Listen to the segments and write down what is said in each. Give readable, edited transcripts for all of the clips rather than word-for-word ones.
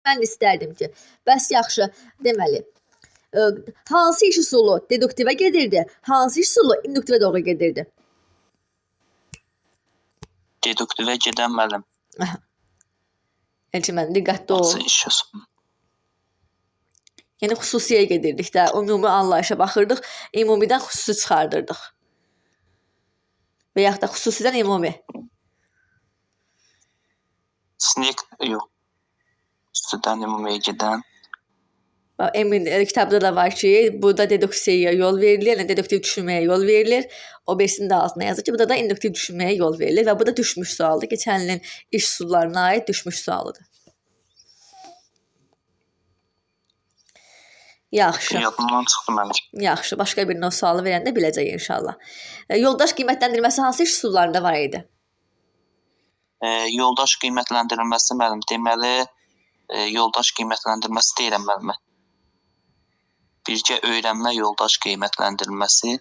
Mən istərdim ki, bəs yaxşı, deməli, hansı iş üsulu deduktivə gedirdi, hansı iş üsulu induktivə doğru gedirdi? Deduktivə gedən müəllim. Elçin müəllim, diqqətli ol. Hansı iş üsulu? Yəni xüsusiyə gedirdik də, ümumi anlayışa baxırdıq, ümumidən xüsusi çıxardırdıq. Və yaxud da xüsusidən ümumi. Snake yox. Xüsusidən ümumiyə gedən. Bax, Emin kitabda da var ki, burada deduksiyaya yol verilir, yəni deduktiv düşünməyə yol verilir. O birisinin də altına yazır ki, burada da induktiv düşünməyə yol verilir və bu da düşmüş sualdır. Keçən ilin iş üsullarına aid düşmüş sualıdır. Yaxşı. Yadımdan çıxdı mənim. Yaxşı, başqa birinə o sualı verəndə biləcək inşallah. Yoldaş qiymətləndirməsi hansı iş üsullarında var idi? Yoldaş qiymətləndirilməsi müəllim, deməli, yoldaş qiymətləndirməsi deyirəm müəllimə. Birgə öyrənmə yoldaş qiymətləndirilməsi.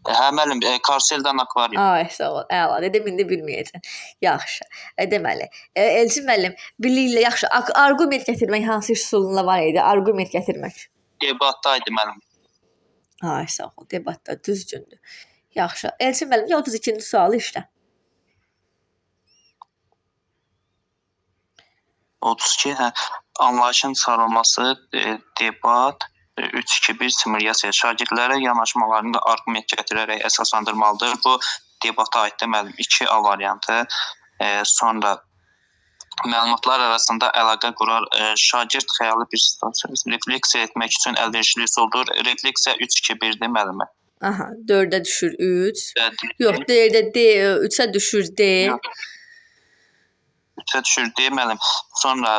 Hə müəllim, karuseldən akvarium. Ay, sağ ol. Əla, dedim indi bilməyəcəm. Yaxşı. Deməli, Elçin müəllim, biliklə yaxşı arqument gətirmək hansı iş üsulunda var idi? Arqument gətirmək. Debatda idi müəllim. Ay, sağ ol. Debatda düzgündür. Yaxşı. Elçin müəllim, ya 32-ci sualı işlə. 32, hə, anlayışın çıxarılması, debat, 3-2-1 simulyasiya. Şagirdlərə yanaşmalarında arqument gətirərək əsaslandırmalıdır. Bu debata aiddir müəllim. 2A variantı. Sonra məlumatlar arasında əlaqə qurar. Şagird xəyali bir situasiya refleksiya etmək üçün əlverişli üsuldur. Refleksiya 3-2-1-dir müəllimə. Aha, 4-ə düşür 3. Və Yox, D-də D, 3-ə düşür D. Yox. 3-ə düşür D müəllim. Sonra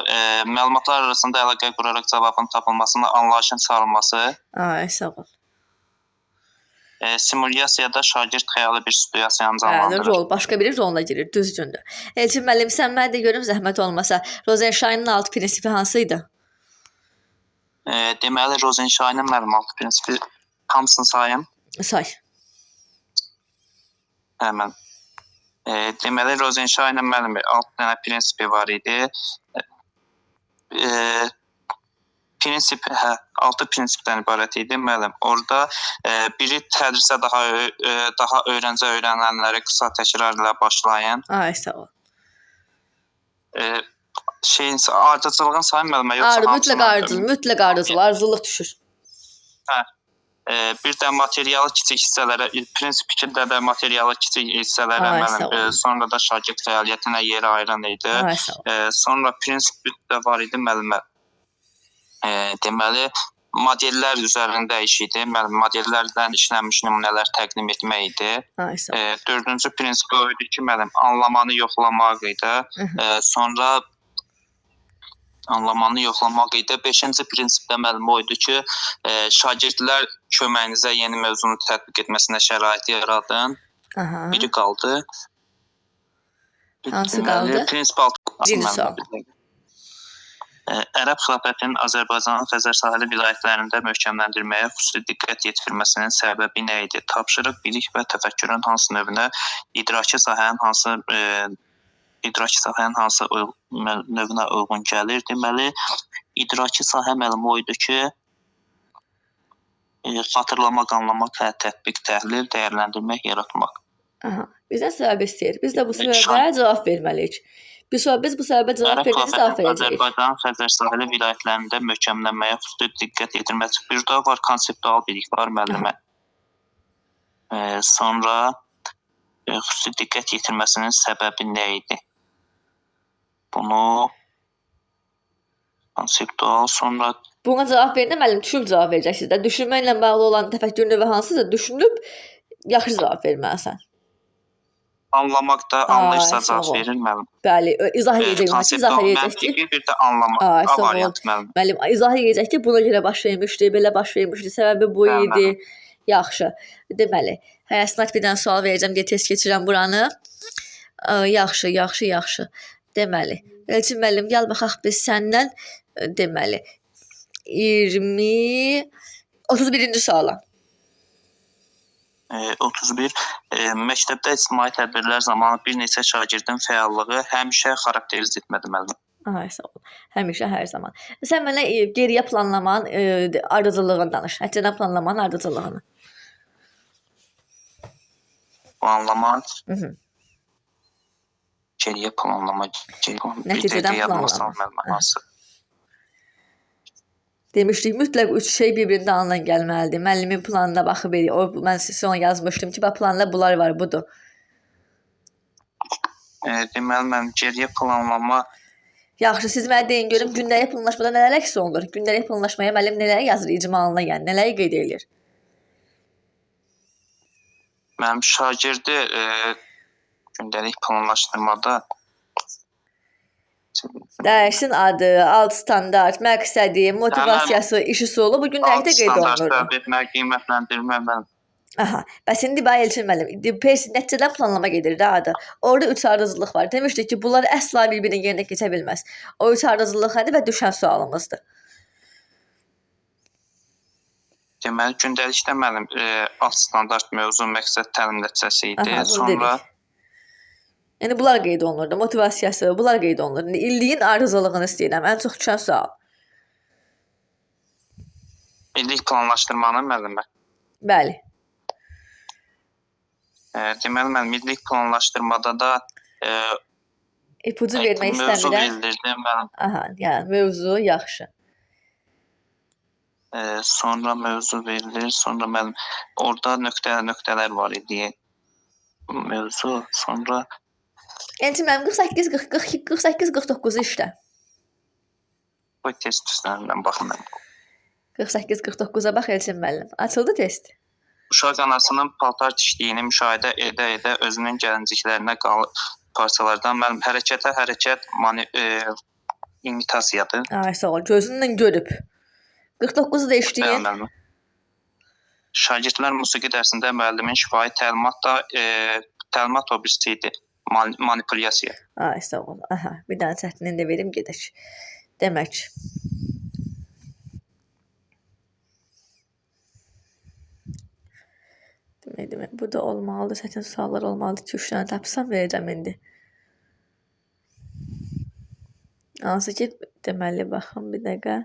məlumatlar arasında əlaqə quraraq cavabın tapılmasına anlayışın çıxarılması. Ay, sağ ol. Simulyasiyada şagird xəyali bir situasiyanı Bəli, canlandırır. rol, başqa biri roluna girir, düzgündür. Elçin müəllim, sən mənə də görüm zəhmət olmasa, Rosenştainin 6 prinsipi hansı idi? Deməli, Rosenştainin müəllim 6 prinsipi hamısını sayım. Say. Həmən. Deməli, Rosenştainin müəllim 6 dənə prinsipi var idi. Prinsip, hə, 6 prinsipdən ibarət idi müəllim. Orada biri tədrisə daha öyrəncə öyrənilənləri qısa təkrar ilə başlayın. Ay, sağ ol. Şeyin ardıcıllığın sayın müəllimə yoxsa Arı, mütləq hamısını- ardıcıl, mütləq ardıcıl, ardıcıllıq düşür. Bir də materialı kiçik hissələrə, prinsip 2-də də materialı kiçik hissələrə Ay, müəllim, sağ ol. sonra da şagird fəaliyyətinə yer ayıran idi. Ay, sağ ol. Sonra prinsip 3-də var idi müəllimə. Deməli, modellər üzərində iş idi. Müəllim, modellərdən işlənmiş nümunələr təqdim etmək idi. Ay, sağ ol. Dördüncü prinsip o idi ki, müəllim, anlamanı yoxlamaq idi. Sonra anlamanı yoxlamaq idi. Beşinci prinsipdə müəllim o idi ki, şagirdlər köməyinizə yeni mövzunu tətbiq etməsinə şərait yaradın. Aha. Biri qaldı. Hansı Deməli, qaldı? Prinsip 6. Birinci sual. Ərəb xilafətinin Azərbaycanın Xəzər sahili vilayətlərində möhkəmləndirməyə xüsusi diqqət yetirilməsinin səbəbi nə idi? Tapşırıq, bilik və təfəkkürün hansı növünə, idraki sahənin hansı növünə uyğun gəlir? Deməli, idraki sahə müəllim o idi ki, xatırlamaq, anlamaq, hə, tətbiq, təhlil, dəyərləndirmək, yaratmaq. Aha. Bizdən səbəb istəyir. Biz də bu səbəbə cavab verməliyik. Biz bu səbəbə cavab Ərəb verəcəyik, cavab xilafətinin verəcəyik. Azərbaycanın Xəzər sahili vilayətlərində möhkəmlənməyə xüsusi diqqət yetirməsi. Bir də var konseptual bilik var müəllimə. Sonra xüsusi diqqət yetirməsinin səbəbi nə idi? Bunu konseptual sonra Buna cavab verəndə müəllim düşünüb cavab verəcəksiniz də. Düşünməklə bağlı olan təfəkkür növü hansısa düşünüb yaxşı cavab verməlisən. Anlamaq da anlayırsa sağ cavab ol. verir müəllim. Bəli, izah edəcək ona ki, izah Konseptual edəcək ki, məntiqi, bir də anlamaq. Ay, A sağ ol. variantı müəllim. Müəllim izah edəcək ki, buna görə baş vermişdi, belə baş vermişdi, səbəbi bu Bəli, idi. Yaxşı. Deməli, həyəsinat bir dənə sual verəcəm deyə tez keçirəm buranı. Yaxşı, yaxşı, yaxşı. Deməli, Elçin müəllim, gəl baxaq biz səndən deməli 20 31-ci suala. 31. Məktəbdə ictimai tədbirlər zamanı bir neçə şagirdin fəallığı həmişə xarakterizə etmədi müəllim. Ay, sağ ol. Həmişə, hər zaman. Sən mənə geriyə planlamanın ardıcıllığını danış. Nəticədən planlamanın ardıcıllığını. Planlama, Hı -hı. geriyə planlama, geriyə bir Nəticədən dəqiqə yadıma planlama. sal müəllimə Aha. hansı. Demişdik, mütləq üç şey bir-birinin dalından gəlməlidir. Müəllimin planına baxıb eləyir. O, mən sizə onu yazmışdım ki, bax planda bunlar var, budur. Deməli müəllim, geriyə planlama. Yaxşı, siz mənə deyin görüm, gündəlik planlaşmada nələr əks olunur? Gündəlik planlaşmaya müəllim nələr yazır icmalına, yəni nələri qeyd eləyir? Mənim şagirdi gündəlik planlaşdırmada Dərsin adı, alt standart, məqsədi, motivasiyası, iş üsulu bu alt gündəlikdə qeyd standart olunurdu. təbih etmə, qiymətləndirmə müəllim. Aha, bəs indi bax Elçin müəllim, indi pers nəticədən planlama gedir də adı. Orada üç ardıcıllıq var. Demişdik ki, bunlar əsla bir-birinin yerinə keçə bilməz. O üç ardıcıllıq nədir və düşən sualımızdır. Deməli gündəlikdə müəllim alt standart mövzu, məqsəd, təlim nəticəsi idi. Aha, bunu Sonra dedik. Yəni bunlar qeyd olunurdu. Motivasiyası, bunlar qeyd olunur. İndi illiyin ardıcıllığını istəyirəm. Ən çox düşən sual. İllik planlaşdırmanı müəllimə. Bəli. Deməli müəllim illik planlaşdırmada da İpucu vermək mövzu istəmirəm. verilirdi müəllim. Aha, yəni mövzu yaxşı. Sonra mövzu verilir, sonra müəllim orada nöqtə nöqtələr var idi. Mövzu, sonra Elçin müəllim 48 40 42 48 49-u işlə. bu test üstlərindən baxın müəllim. 48 49-a bax Elçin müəllim. Açıldı test. Uşaq anasının paltar tikdiyini müşahidə edə-edə özünün gəlinciklərinə qal parçalardan müəllim hərəkətə hərəkət imitasiyadır. Ay sağ ol. Gözünlə görüb. 49-u da Bəli, işləyin. müəllim. Şagirdlər musiqi dərsində müəllimin şifahi təlimat da təlimat o birisi idi. Manipulyasiya. Ay sağ ol. Aha, bir dənə çətinini də verim gedək. Demək. Demək, bu da olmalıdır. Çətin suallar olmalıdır. 2-3 dənə tapsam verəcəm indi. Hansı ki, deməli, baxın bir dəqiqə.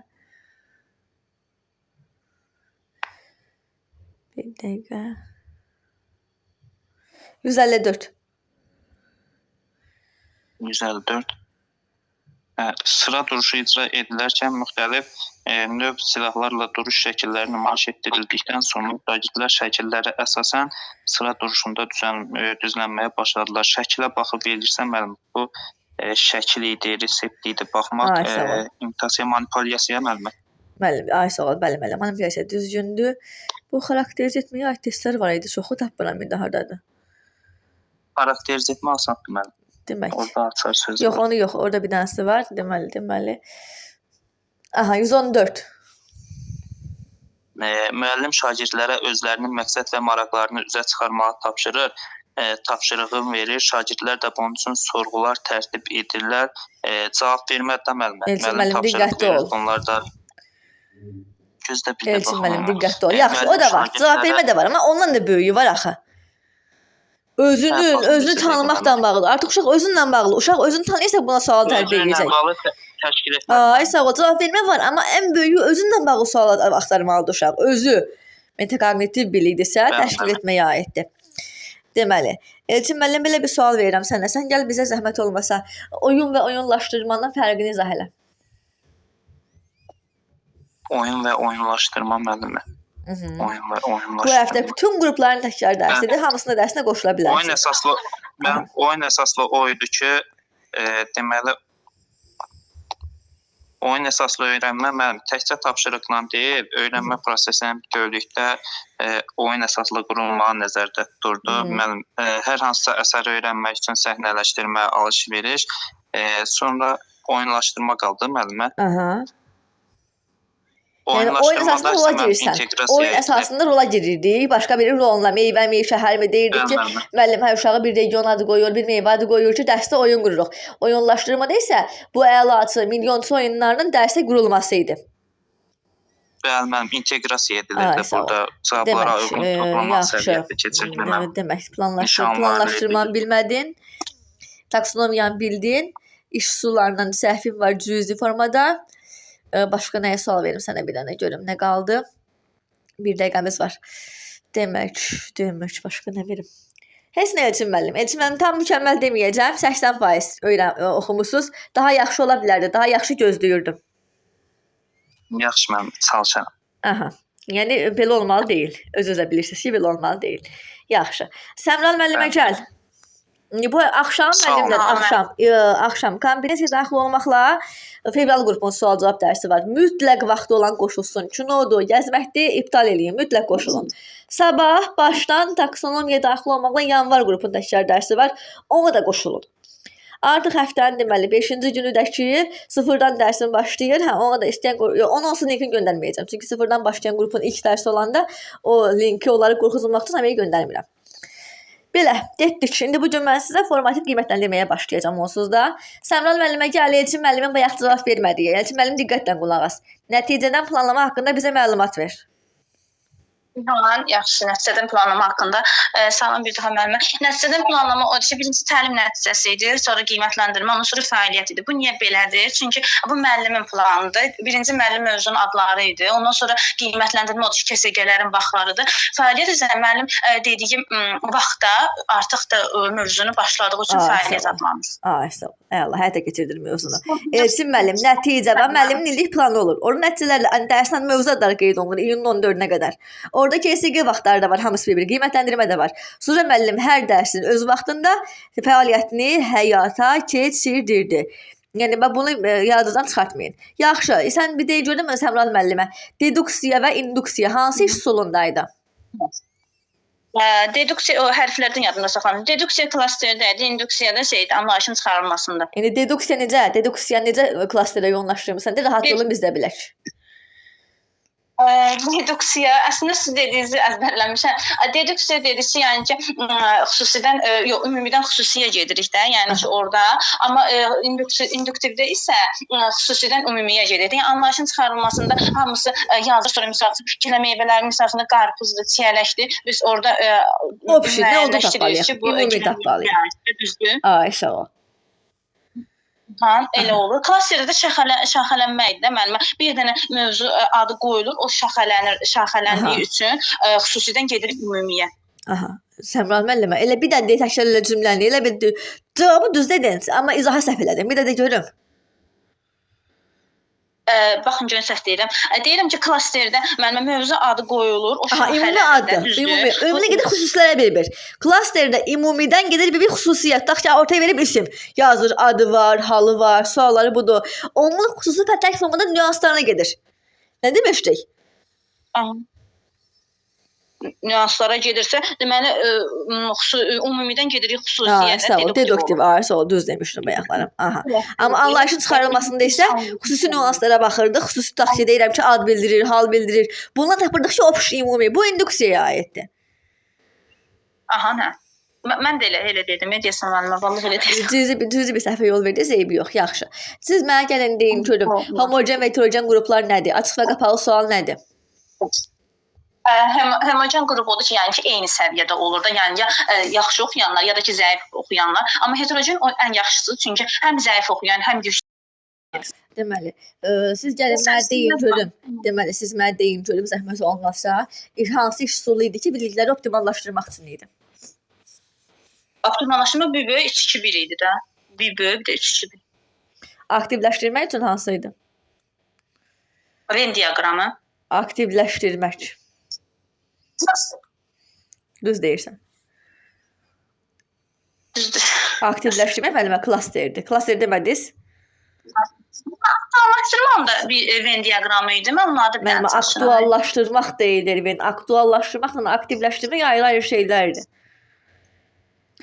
Bir dəqiqə. 154. 154. Sıra duruşu icra edilərkən müxtəlif növ silahlarla duruş şəkilləri nümayiş etdirildikdən sonra şagirdlər şəkillərə əsasən sıra duruşunda düzlənməyə başladılar. Şəkilə baxıb verilirsə müəllim, bu şəkil idi, resept idi, baxmaq, Ay, sağ ol. imitasiya, manipulyasiya müəllimə. Müəllim, ay sağ ol, bəli, müəllim, manipulyasiya düzgündür. Bu xarakterizə etməyə aid testlər var idi. Çoxu tapmıram indi hardadır. Xarakterizə etmə asandır müəllim. Demək. Orada açar söz Yox, var. onu yox. Orada bir dənəsi var. Deməli. Aha, 114. Müəllim şagirdlərə özlərinin məqsəd və maraqlarını üzə çıxarmağı tapşırır. Tapşırığı verir. Şagirdlər də bunun üçün sorğular tərtib edirlər. Cavab vermədə müəllimə. Elçin Müəllim müəllim, tapşırıq diqqətli verir. ol. Bunlar da gözlə bir də Elçin baxım müəllim, ona. diqqətli ol. Yaxşı, o Müəllim da var. Cavab şagirdlərə vermə də var, amma ondan da böyüyü var axı. Özünün, baxın, özünü bir dəqiqə tanımaqla müəllim. bağlı. Artıq uşaq özünlə bağlı. Uşaq özünü tanıyırsa buna sual tərbiyə Özü ilə edəcək. bağlı təşkil etmə. Ay, sağ ol. Cavab vermə var, amma ən böyüyü özünlə bağlı sual axtarmalıdır uşaq. Özü metakognitiv bilikdirsə, Bəli, təşkil bəli. etməyə aiddir. Deməli, Elçin müəllim belə bir sual verirəm sənə. Sən gəl bizə zəhmət olmasa oyun və oyunlaşdırmanın fərqini izah elə. Oyun və oyunlaşdırma müəllimi. Hı -hı. Oyun və Bu həftə oyunlaşdırma. bütün qrupların təkrar dərsidir. Hamısının da dərsinə qoşula Oyun bilərsiniz. əsaslı mən oyun əsaslı o idi ki, deməli oyun əsaslı öyrənmə müəllim təkcə tapşırıqla deyil, öyrənmə prosesinin bütövlükdə oyun əsaslı qurulmağı nəzərdə tuturdu. Hı. Müəllim hər hansısa əsəri öyrənmək üçün səhnələşdirmə, alış-veriş, sonra oyunlaşdırma qaldı müəllimə. Aha. Yəni oyun Oyunlaşdırmada əsasında rola isə müəllim girirsən. inteqrasiya Oyun edilir. əsasında rola girirdik. Başqa bir rolla meyvəmi, şəhərmi deyirdik ki, Bəli, müəllimə. müəllim hər uşağa bir region adı qoyur, bir meyvə adı qoyur ki, dərsdə oyun qururuq. Oyunlaşdırmada isə bu əlaçı, milyonçu oyunlarının dərsdə qurulması idi. Bəli, müəllim, inteqrasiya Ay, edilirdi sağ ol. burada. Cavablara Demək, uyğun toplama yaxşı. səviyyəsi keçirildi müəllim. Demək, Nişanlar planlaşdırmanı verilir. bilmədin, taksonomiyanı bildin. İş üsullarından səhvim var cüzi formada. Başqa nəyə sual verim sənə bir dənə görüm nə qaldı. Bir dəqiqəmiz var. Demək, başqa nə verim? Heç nə Elçin müəllim. Elçin müəllim tam mükəmməl deməyəcəm. 80% oxumusunuz. Daha yaxşı ola bilərdi. Daha yaxşı gözləyirdim. Yaxşı, müəllim, çalışaram. Aha. Yəni belə olmalı deyil. Öz-özə bilirsiniz ki, belə olmalı deyil. Yaxşı. Səmran müəllimə Bəli. gəl. Bu axşam Sağ olun. müəllimlər axşam axşam kombinasiya daxil olmaqla fevral qrupunun sual-cavab dərsi var. Mütləq vaxtı olan qoşulsun. Kinodur, gəzməkdir, iptal eləyin. Mütləq qoşulun. Sabah başdan taksonomiya daxil olmaqla yanvar qrupunun təkrar dərsi var. Ona da qoşulun. Artıq həftənin deməli 5-ci günü də ki, sıfırdan dərsim başlayır. Hə, ona da istəyən yox, onun onsuz linkini göndərməyəcəm. Çünki sıfırdan başlayan qrupun ilk dərsi olanda o linki onları qorxuzmaq üçün həməyə göndərmirəm. Belə, getdik. İndi bu gün mən sizə formativ qiymətləndirməyə başlayacağam onsuz da. Səmran müəllimə gəl, Elçin müəllimin bayaq cavab vermədiyi. Elçin müəllim diqqətlə qulaq as. Nəticədən planlama haqqında bizə məlumat ver. Ha, yaxşı, nəticədən planlama haqqında. Salam bir daha müəllimə. Nəticədən planlama o ki, birinci təlim nəticəsi idi, sonra qiymətləndirmə, ondan sonra fəaliyyət idi. Bu niyə belədir? Çünki bu müəllimin planıdır. Birinci müəllim mövzunun adları idi. Ondan sonra qiymətləndirmə odur ki, KSG-lərin vaxtlarıdır. Fəaliyyət isə müəllim dediyi vaxtda artıq da mövzunu başladığı üçün fəaliyyət adlanır. Ay, sağ ol. Əla, həyata keçirdir mövzunu. Elçin müəllim, nəticə və müəllimin illik planı olur. Onun nəticələrlə yəni dərsin mövzu adları qeyd olunur iyunun 14-nə qədər. Orada KSG vaxtları da var, hamısı bir-bir qiymətləndirmə də var. Sonra müəllim hər dərsin öz vaxtında fəaliyyətini həyata keçirdirdi. Yəni bax bunu yadınızdan çıxartmayın. Yaxşı, sən bir deyə görüm Səmran müəllimə. Deduksiya və induksiya hansı iş üsulundaydı? Deduksiya o hərflərdən yadımda saxlanır. Deduksiya klasterdə idi, induksiya da şeydi, anlayışın çıxarılmasında. Yəni deduksiya necə? Deduksiya necə klasterə yoğunlaşdırmısan? De rahat olun biz də bilək. Deduksiya, əslində siz dediyinizi əzbərləmişəm. Deduksiya dediyiniz, yəni ki, xüsusidən, yox, ümumidən xüsusiyə gedirik də, yəni ki, orada. Amma induktivdə isə xüsusidən ümumiyə gedirik. Yəni anlayışın çıxarılmasında hamısı yazılır. Sonra misal üçün, gilə meyvələr, misal üçün qarpızdır, çiyələkdir. Biz orada Option, nə oldu tapmalıyıq? Ümumi tapmalıyıq. Düzdür. Ay, sağ ol. Ha, elə olur. Klasterdə də şaxələnmə idi də müəllimə. Bir dənə mövzu adı qoyulur, o şaxələnir, şaxələndiyi üçün xüsusidən gedirik ümumiyə. Aha. Səmran müəllimə, elə bir dənə də təkrar elə cümləni, elə bir cavabı düz dedin, amma izahı səhv elədin. Bir də de görüm. Baxın görün səhv deyirəm. Deyirəm ki, klasterdə müəllimə mövzu adı qoyulur, o Aha, ümumi adı. Ümumi. Ümumi gedir xüsusilərə bir-bir. Klasterdə ümumidən gedir bir-bir xüsusiyyət. Tutaq ki, ortaya verib isim. Yazır, adı var, halı var, sualları budur. Onun xüsusi tək formada nüanslarına gedir. Nə demişdik? Aha. Nüanslara gedirsə, deməli ümumidən gedirik xüsusiyyətə. Sağ ol, deduktiv. Ay, sağ ol, düz demişdim bayaqlarım. Aha. Amma anlayışın çıxarılmasında isə xüsusi nüanslara baxırdıq. Xüsusi tutaq ki, deyirəm ki, ad bildirir, hal bildirir. Bundan tapırdıq ki, option ümumi. Bu induksiyaya aiddir. Aha, hə. Mən də elə dedim, deyəsən müəllimə, vallahi elə dedim. Cüzi bir səhvə yol verdiniz, eybi yox, yaxşı. Siz mənə gəlin deyin görüm, homogen və heterogen qruplar nədir? Açıq və qapalı sual nədir? Homogen qrup odur ki, yəni ki, eyni səviyyədə olur da, yəni ya yaxşı oxuyanlar, ya da ki, zəif oxuyanlar. Amma heterogen o ən yaxşısıdır, çünki həm zəif oxuyan, həm güclü. Deməli, siz gəlin mənə deyin görüm. Deməli, siz mənə deyin görüm, zəhmət olmasa, hansı iş üsulu idi ki, bilikləri optimallaşdırmaq üçün idi? Optimallaşdırma bir böyük 3-2-1 idi də. Bir böyük, bir də 3-2-1. Aktivləşdirmək üçün hansı idi? Venn diaqramı. Aktivləşdirmək. Düz deyirsən. Düzdür. Aktivləşdirmək müəllimə klasterdir. Klaster demədiniz? Aktuallaşdırma da bir Venn diaqramı idi. Mən onun adı Müəllimə, aktuallaşdırmaq deyilir. Venn. Aktuallaşdırmaqla aktivləşdirmək ayrı-ayrı şeylərdir.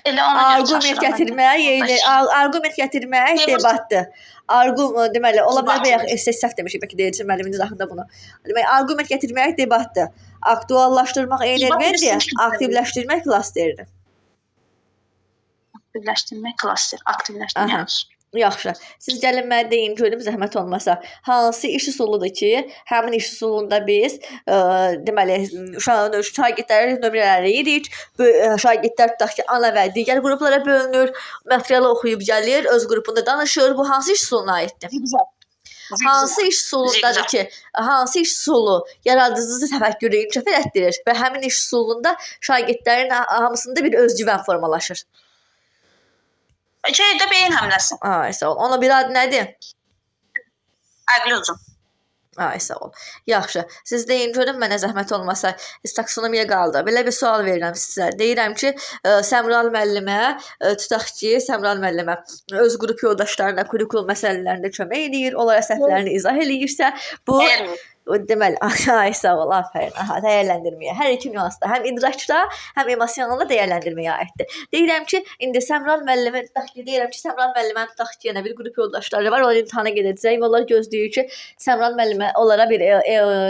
Elə ona Arqument gətirmək, eyni arqument gətirmək debatdır. Arqument deməli, ola bilər bayaq səhv demişik, bəlkə deyəcəm müəllimin izahında bunu. Deməli, arqument gətirmək debatdır. Aktuallaşdırmaq eyni Venn, aktivləşdirmək klasterdir. Aktivləşdirmək klaster, aktivləşdirmək. Yaxşı. Siz gəlin mənə deyin görüm zəhmət olmasa. Hansı iş üsuludur ki, həmin iş üsulunda biz deməli şagirdlərin nömrələri yeyirik. Şagirdlər tutaq ki, ana və digər qruplara bölünür. Materialı oxuyub gəlir, öz qrupunda danışır. Bu hansı iş üsuluna aiddir? Zigzag. Hansı iş üsulundadır ki, hansı iş üsulu yaradıcı təfəkkürü inkişaf elətdirir və həmin iş üsulunda şagirdlərin hamısında bir özgüvən formalaşır. Şeydə beyin həmləsi. Ay, sağ ol. Ona bir adı nədir? Əqli hücum. Ay, sağ ol. Yaxşı. Siz deyin görüm mənə zəhmət olmasa, taksonomiya qaldı. Belə bir sual verirəm sizə. Deyirəm ki, Səmral müəllimə, tutaq ki, Səmral müəllimə öz qrup yoldaşlarına kurikulum məsələlərində kömək eləyir, onlara səhvlərini izah eləyirsə, bu Dəyərli. Deməli, ay sağ ol, afərin. Aha, dəyərləndirməyə. Hər iki nüansda, həm idrakda, həm emosionalda dəyərləndirməyə aiddir. Deyirəm ki, indi Səmral müəllimə tutaq ki, deyirəm ki, Səmral müəllimənin tutaq ki, yenə bir qrup yoldaşları var, onlar imtahana gedəcək və onlar gözləyir ki, Səmral müəllimə onlara bir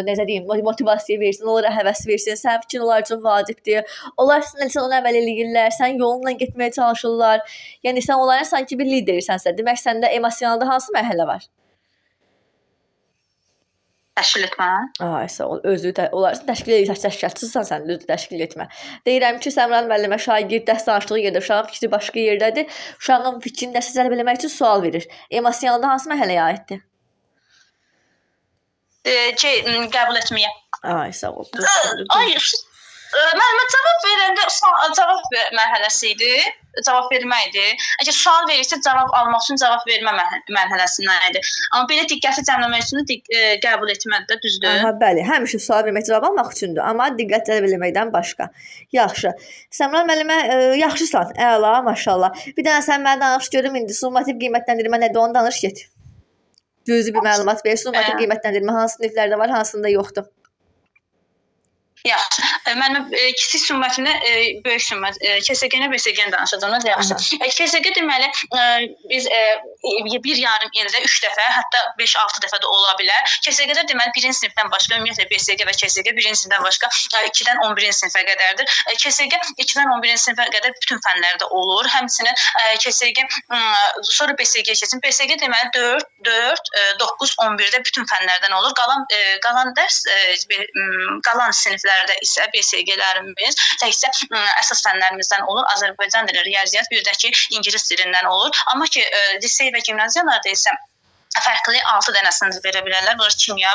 necə deyim, motivasiya versin, onlara həvəs versin. Sənin fikrin onlar üçün vacibdir. Onlar sən ona əməl eləyirlər, sən yolunla getməyə çalışırlar. Yəni sən onların sanki bir liderisənsə, demək səndə emosionalda hansı mərhələ var? Təşkil etmə. Ay, sağ ol. Özü də onlar təşkil edir, təşkilatçısan sən, özü təşkil etmə. Deyirəm ki, Səmran müəllimə şagird dərs danışdığı yerdə uşağın fikri başqa yerdədir. Uşağın fikrini nəsə cəlb eləmək üçün sual verir. Emosionalda hansı mərhələyə aiddir? Qəbul etməyə. Ay, sağ ol. Ay, müəllimə cavab verəndə cavab mərhələsi idi, cavab vermə idi. Əgər sual verirsə cavab almaq üçün cavab vermə mərhələsindən idi. Amma belə diqqəti cəmləmək üçün də qəbul etmədir də, düzdür? Aha, bəli, həmişə sual vermək cavab almaq üçündür, amma diqqət cəlb eləməkdən başqa. Yaxşı. Səmran müəllimə, yaxşısan. Əla, maşallah. Bir dənə sən mənə danış görüm indi summativ qiymətləndirmə nədir, onu danış get. Cüzi bir məlumat ver. Summativ qiymətləndirmə hansı siniflərdə var, hansında yoxdur? Yaxşı. Mənim kiçik summativlə böyük summat KSG-nə BSG-nə danışacağam da, yaxşı. KSG deməli biz bir yarım ildə 3 dəfə, hətta 5-6 dəfə də ola bilər. KSG-də deməli 1-ci sinifdən başqa ümumiyyətlə BSG və KSG 1-ci sinifdən başqa 2-dən 11-ci sinifə qədərdir. KSG 2-dən 11-ci sinifə qədər bütün fənlərdə olur. Həmçinin KSG sonra BSG keçsin. BSG deməli 4, 4, 9, 11-də bütün fənlərdən olur. Qalan dərs qalan siniflərdə isə BSG-lərimiz təkcə əsas fənlərimizdən olur. Azərbaycan dili, riyaziyyat, bir də ki ingilis dilindən olur. Amma ki lisey və gimnaziyalarda isə fərqli 6 dənəsini verə bilərlər. Bunlar kimya,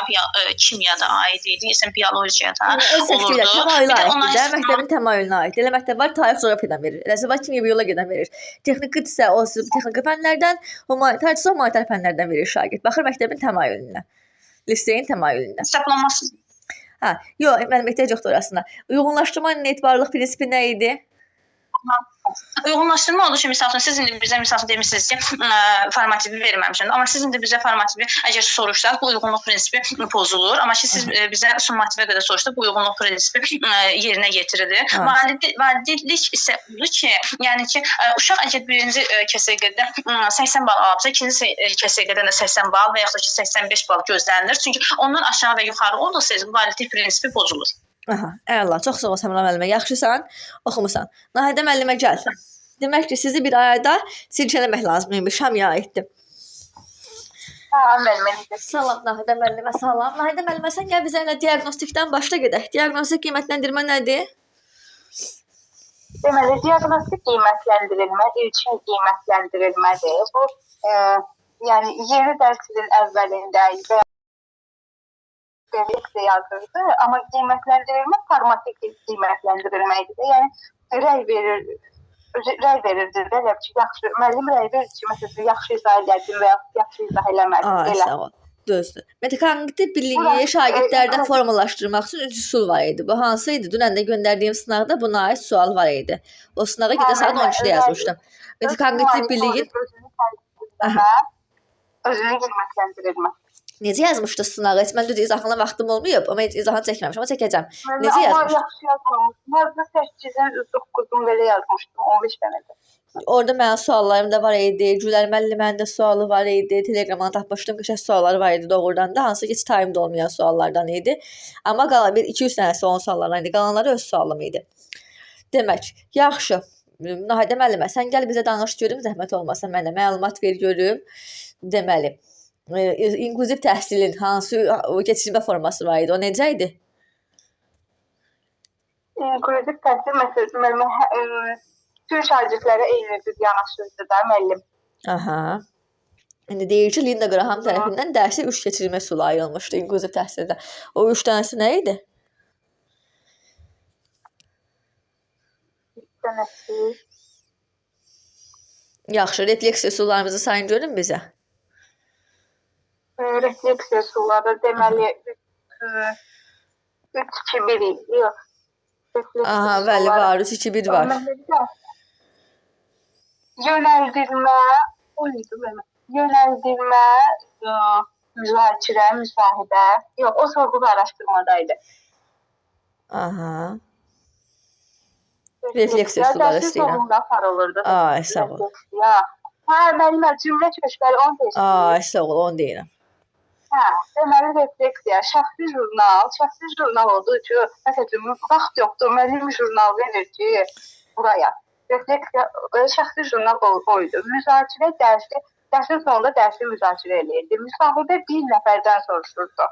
kimyada aid idi, isə biologiyada Yəni öz olurdu. Təmayülə Bir də aiddir ona də, məktəbin təmayülünə aiddir. Elə məktəb var, tarix, coğrafiyadan verir. Eləsi var, kimya, biologiyadan verir. Texniki isə o texniki fənlərdən, humanitar isə humanitar fənlərdən verir şagird. Baxır məktəbin təmayülünə, liseyin təmayülünə. Hesablanması. Hə, yox, mənim ehtiyac yoxdur orasına. Uyğunlaşdırma ilə etibarlılıq prinsipi nə idi? Uyğunlaşdırma olur ki, misal üçün, siz indi bizə misal üçün demişsiniz ki, formativi verməmişəm. Amma siz indi bizə formativi əgər soruşsaq, bu uyğunluq prinsipi pozulur. Amma ki, siz bizə summativə qədər soruşsaq, bu uyğunluq prinsipi yerinə yetirilir. Validlik isə odur ki, yəni ki, uşaq əgər birinci KSG-də 80 bal alıbsa, ikinci KSG-dən də 80 bal və yaxud da ki, 85 bal gözlənilir. Çünki ondan aşağı və yuxarı olduqsa, validlik prinsipi pozulur. Aha, əla, çox sağ ol Səmra müəllimə. Yaxşısan, oxumusan. Nahidə müəllimə gəl. Demək ki, sizi bir ayda silkələmək lazım imiş, hamıya aiddir. Salam müəllimə. Salam Nahidə müəllimə, salam. Nahidə müəllimə, sən gəl bizə elə diaqnostikdən başla gedək. Diaqnostik qiymətləndirmə nədir? Deməli, diaqnostik qiymətləndirilmə ilkin qiymətləndirilmədir. Bu, yəni yeni dərs ilin əvvəlində və ya yazırdı, amma qiymətləndirilmə formativ qiymətləndirilmə idi də. Yəni rəy verirdi də, ki, yaxşı, müəllim rəy verir ki, məsələn, yaxşı izah elədim və yaxud yaxşı izah eləmədim. Ay, sağ ol. Düzdür. Metakognitiv biliyi şagirdlərdə formalaşdırmaq üçün üç üsul var idi. Bu hansı idi? Dünən də göndərdiyim sınaqda buna aid sual var idi. O sınağa gedə saat 12-də yazmışdım. Metakognitiv biliyin özünü qiymətləndirilmə. Necə yazmışdı sınağı? Heç mən düz izahına vaxtım olmayıb, amma heç izahını çəkməmişəm, amma çəkəcəm. Necə yazmışdı? Amma yaxşı yazmamışdım. Yazda 8-in 9-un belə yazmışdım, 15 dənədə. Orada mənim suallarım da var idi, Gülər müəllimənin də sualı var idi, Telegramdan tapmışdım, qəşəng sualları var idi doğrudan da, hansı ki, heç time-da olmayan suallardan idi. Amma qalan bir 2-3 dənəsi onun suallarından idi, qalanları öz sualım idi. Demək, yaxşı. Nahidə müəllimə, sən gəl bizə danış görüm, zəhmət olmasa mənə məlumat ver görüm. Deməli, inklüziv təhsilin hansı o keçirilmə forması var idi? O necə idi? İnklüziv təhsil məsələsi müəllimə bütün şagirdlərə eyni cür yanaşırdı da müəllim. Aha. İndi deyir ki, Linda Graham tərəfindən dərsə 3 keçirilmə üsulu ayrılmışdı inklüziv təhsildə. O 3 dənəsi nə idi? Dənəsi. Yaxşı, refleksiya üsullarımızı sayın görün bizə. Refleksiya üsulları deməli 3 2 1 idi. Yox. Refleksiya Aha, bəli, üsulları. var. 3 2 1 var. Məndə yönəldirmə, o idi mənim. Yönəldirmə, müzakirə, müsahibə. Yox, o sorğu və araşdırmadaydı. Aha. Refleksiya üsulları Dərsin istəyirəm. sonunda aparılırdı. Ay, sağ ol. Refleksiya. Hə, müəllimə cümlə kökləri onu deyirəm. Ay, sağ ol, onu deyirəm. Hə, deməli refleksiya, şəxsi jurnal, şəxsi jurnal olduğu üçün, məsəl üçün vaxt yoxdur, müəllim jurnal verir ki, buraya. Refleksiya, şəxsi jurnal o idi. Müzakirə dərsi, dərsin sonunda dərsi müzakirə eləyirdi. Müsahibə bir nəfərdən soruşurdu.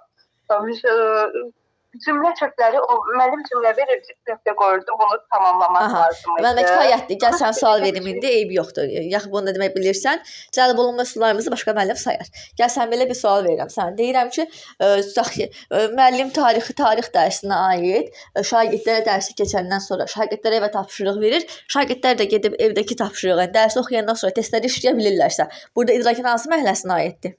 Cümlə kökləri o müəllim cümlə verirdi, nöqtə qoyurdu, bunu tamamlamaq Aha. lazım idi. Müəllimə kifayətdir. Gəl sən sual verim indi, eybi yoxdur. Yaxşı, bunu da demək bilirsən. Cəlb olunma üsullarımızı başqa müəllim sayar. Gəl sən belə bir sual verirəm sənə. Deyirəm ki, tutaq ki, müəllim tarixi tarix dərsinə aid şagirdlərə dərsi keçəndən sonra şagirdlərə evə tapşırıq verir. Şagirdlər də gedib evdəki tapşırığı, yəni dərsi oxuyandan sonra testləri işləyə bilirlərsə, burada idrakin hansı mərhələsinə aiddir?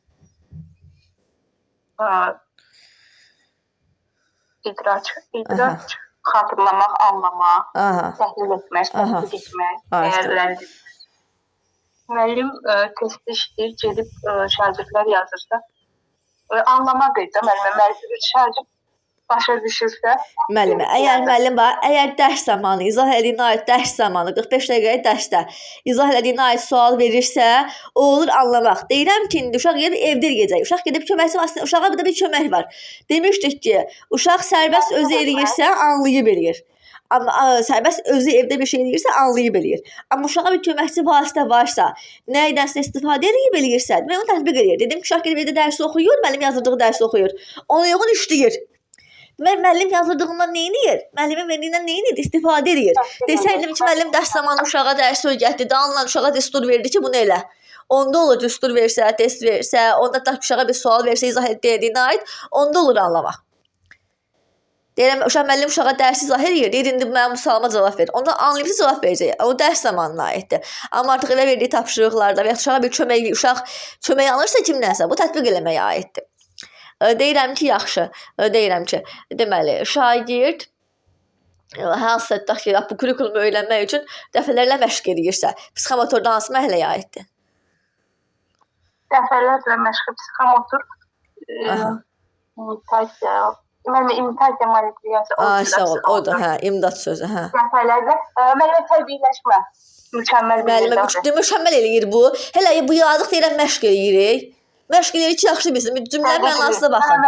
İdrak, idrak, xatırlamaq, anlamaq, Aha. təhlil etmək, tətbiq etmək, dəyərləndirmək. Müəllim testi işləyir, gedib şagirdlər yazırsa, anlamaq idi müəllimə, şagird başa düşürsə. Müəllimə, əgər müəllim var, əgər dərs zamanı izah elədiyinə aid dərs zamanı 45 dəqiqəlik dərsdə izah elədiyinə aid sual verirsə, o olur anlamaq. Deyirəm ki, indi uşaq gedib evdə eləyəcək. Uşaq gedib köməkçi vasitəsilə, uşağa bir də bir kömək var. Demişdik ki, uşaq sərbəst özü eləyirsə, anlayıb eləyir. Amma sərbəst özü evdə bir şey eləyirsə, anlayıb eləyir. Amma uşağa bir köməkçi vasitə varsa, nə idənsə istifadə eləyib eləyirsə, demək onu tətbiq eləyir. Dedim ki, uşaq gedib evdə dərsi oxuyur, müəllim yazdırdığı dərsi oxuyur. Ona uyğun işləyir. Demək, müəllim yazdırdığından nə edir? Müəllimin verdiyindən nə edir? İstifadə edir. Desəydim ki, müəllim dərs zamanı uşağa dərsi öyrətdi, danla uşağa düstur verdi ki, bunu elə. Onda olur düstur versə, test versə, onda da uşağa bir sual versə, izah etdiyinə aid, onda olur anlamaq. Deyirəm, uşaq müəllim uşağa dərsi izah eləyir, deyir, indi mənim bu sualıma cavab ver. Onda anlayıbsa cavab verəcək. O dərs zamanına aiddir. Amma artıq evə verdiyi tapşırıqlarda və ya uşağa bir kömək, uşaq kömək alırsa kimdənsə, bu tətbiq eləməyə aiddir. Deyirəm ki, yaxşı. Deyirəm ki, deməli, şagird hansısa tutaq ki, bu kurikulumu öyrənmək üçün dəfələrlə məşq eləyirsə, psixomotorda hansı mərhələyə aiddir? Dəfələrlə məşq psixomotor imitasiya, müəllimə imitasiya manipulyasiya. Ay, sağ ol, odur, hə, imdad sözü, hə. Dəfələrlə, müəllimə təbiiləşmə. Mükəmməl Müəllimə mükəmməl eləyir bu. Hələ bu yazıq deyirəm məşq eləyirik. Məşq eləyirik ki, yaxşı bilsin. Cümlənin mənasına baxın.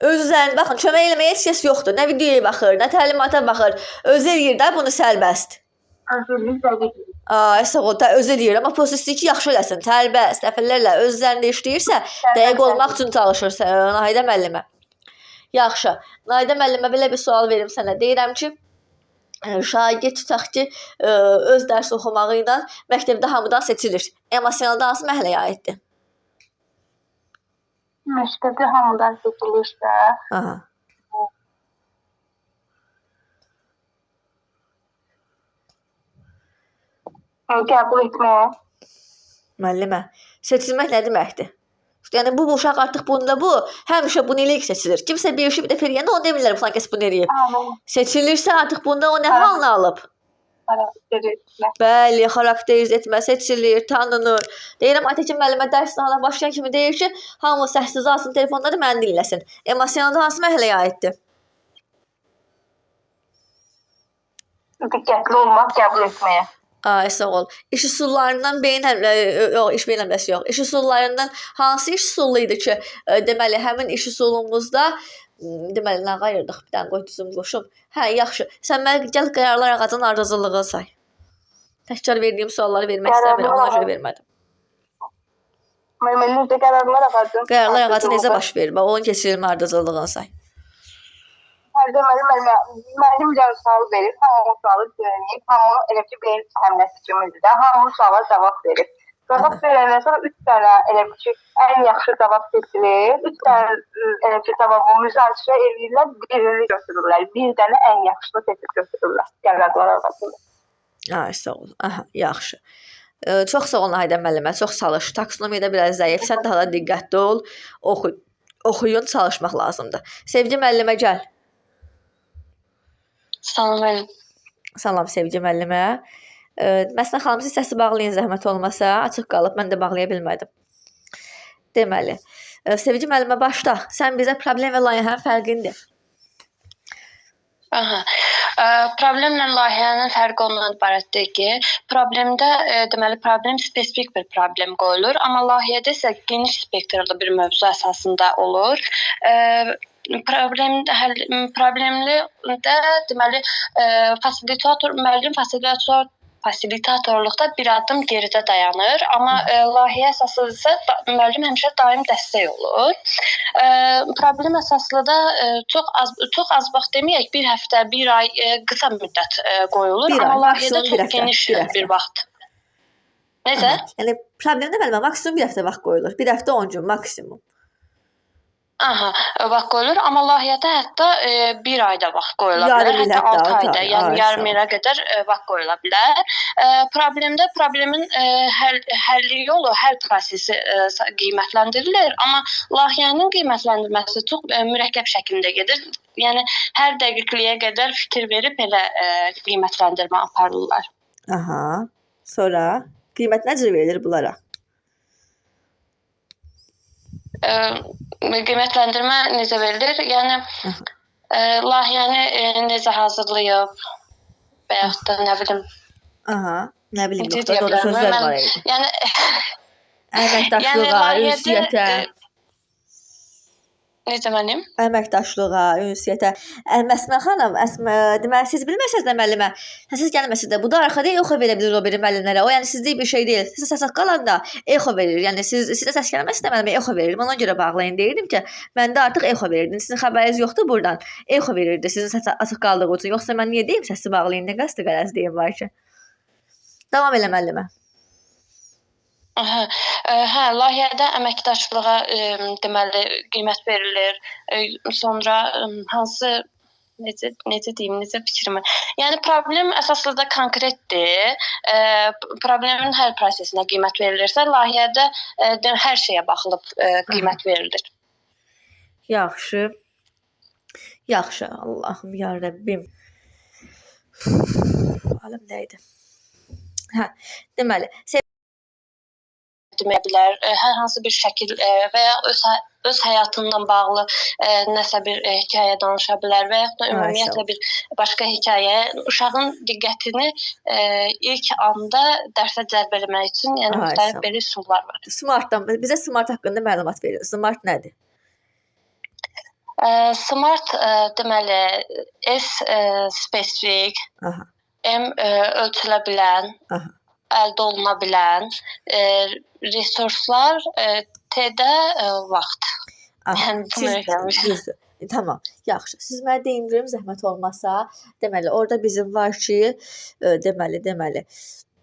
Öz üzərində baxın, kömək eləməyə heç kəs yoxdur. Nə videoya baxır, nə təlimata baxır. Özü eləyir də bunu sərbəst. Ay, sağ ol, özü eləyir. Amma prosta istəyir ki, yaxşı eləsin. Sərbəst, dəfələrlə öz üzərində işləyirsə, dəqiq olmaq üçün çalışır Nahidə müəllimə. Yaxşı, Nahidə müəllimə belə bir sual verim sənə. Deyirəm ki, şagird tutaq ki, öz dərs oxumağı ilə məktəbdə hamıdan seçilir. Emosionalda hansı mərhələyə aiddir? Məktəbdə hamıdan seçilirsə... Aha. Qəbul etmək. Müəllimə, seçilmək nə deməkdir? Yəni, bu uşaq artıq bunda bu, həmişə bunu eləyib seçilir. Kimsə bir işi bir dəfə eləyəndə onu demirlər, filan kəs bunu eləyib. Seçilirsə artıq bunda o nə halını alıb? Xarakterizə. Bəli, xarakterizə etmə, seçilir, tanınır. Deyirəm, Aytəkin müəllimə dərs zamanı başlayan kimi deyir ki, hamı səssiz alsın telefonları, məni dinləsin. Emosionalda hansı mərhələyə aiddir? Diqqətli olmaq, qəbul etməyə. Ay, sağ ol. İş üsullarından beyin həmlə, yox, iş beyin həmləsi yox. İş üsullarından hansı iş üsulu idi ki, deməli həmin iş üsulumuzda deməli nə ayırdıq? Bir dənə qoy düzüm qoşum. Hə, yaxşı. Sən mənə gəl qərarlar ağacının ardıcıllığını say. Təkrar verdiyim sualları vermək istəmirəm, ona görə vermədim. Müəllim, necə qərarlar ağacının Qərarlar ağacı necə baş verir? Bax, onun keçirilmə ardıcıllığını say. Hər deməli müəllim bir sual verir, hamı o sualı dinləyib, hamı elə ki beyin həmləsi kimidir də, hamı suala cavab verir. Cavab verəndən sonra 3 dənə elə ki ən yaxşı cavab seçilir. 3 dənə elə ki cavabı müzakirə eləyirlər, birini götürürlər. Bir dənə ən yaxşısını seçib götürürlər qərarlar ağacında. Ay, sağ ol. Aha, yaxşı. Çox sağ olun Aydan müəllimə, çox çalış. Taksonomiyada biraz zəifsən, daha da diqqətli ol. Oxu, oxuyun, çalışmaq lazımdır. Sevgi müəllimə gəl. Salam müəllim. Salam Sevgi müəllimə. Məsələn, xanım, siz səsi bağlayın zəhmət olmasa, açıq qalıb, mən də bağlaya bilmədim. Deməli, Sevgi müəllimə başla. Sən bizə problem və layihənin fərqini de. Aha. Problemlə layihənin fərqi ondan ibarətdir ki, problemdə deməli problem spesifik bir problem qoyulur, amma layihədə isə geniş spektrli bir mövzu əsasında olur. Problem həll problemli də deməli fasilitator müəllim fasilitatorluqda bir addım geridə dayanır, amma layihə əsaslı isə müəllim həmişə daim dəstək olur. Problem əsaslı da çox az vaxt deməyək, bir həftə, bir ay qısa müddət qoyulur, Bir amma ay, layihədə maksimum bir çox həftə, geniş bir həftə. bir vaxt. Necə? Aha. Yəni problemdə müəllimə maksimum bir həftə vaxt qoyulur. Bir həftə 10 gün maksimum. Aha, vaxt qoyulur, amma layihədə hətta bir ayda vaxt qoyula Yarım bilər, il hətta hətta, 6 altı ayda, ay. yəni Ay, yarım sağ ol. ilə qədər vaxt qoyula bilər. Problemdə problemin həlli yolu, həll prosesi qiymətləndirilir, amma layihənin qiymətləndirməsi çox mürəkkəb şəkildə gedir. Yəni hər dəqiqliyə qədər fikir verib elə qiymətləndirmə aparırlar. Aha. Sonra qiymət necə verilir bunlara? Qiymətləndirmə necə verilir? Yəni layihəni necə hazırlayıb və yaxud da nə bilim. Aha, nə bilim, Necə yoxsa deyə doğru bilərəm? sözlər Mən var idi. yəni Əməkdaşlığa, layihədə ünsiyyətə, necə mənim? əməkdaşlığa, ünsiyyətə. Məsmə xanım, Əsmə, deməli siz bilməsəniz də müəllimə, siz gəlməsəniz də bu da arxada exo verə bilir o biri müəllimlərə. O yəni sizlik bir şey deyil. Sizə səs qalanda exo verir. Yəni siz sizə səs gəlməsə də müəllimə exo verir. Ona görə bağlayın deyirdim ki, məndə artıq exo verirdi. Sizin xəbəriniz yoxdur burdan. Exo verirdi sizin səs açıq qaldığı üçün. Yoxsa mən niyə deyim səsi bağlayın, nə qəsdi qərəz deyim var ki. Davam elə müəllimə. Aha, hə, layihədə əməkdaşlığa deməli qiymət verilir. Sonra hansı necə deyim, necə fikrimi? Yəni problem əsaslıda konkretdir. Problemin həll prosesinə qiymət verilirsə, layihədə hər şeyə baxılıb qiymət verilir. Yaxşı. Yaxşı, Allahım ya Rəbbim. Alım nə idi? Hə, deməli, deməyə bilər, hər hansı bir şəkil və ya öz həyatından bağlı nəsə bir hekayə danışa bilər və yaxud da ümumiyyətlə bir başqa hekayə uşağın diqqətini ilk anda dərsə cəlb eləmək üçün, yəni müxtəlif belə üsullar var. Smartdan bizə smart haqqında məlumat verin. Smart nədir? Smart deməli S spesifik, Aha. M ölçülə bilən, Aha. əldə oluna bilən, resurslar, T-də vaxt. Aha. Yəni bunu öyrənmişəm. Düzdür. Tamam, yaxşı. Siz mənə deyin görüm zəhmət olmasa. Deməli, orada bizim var ki, deməli,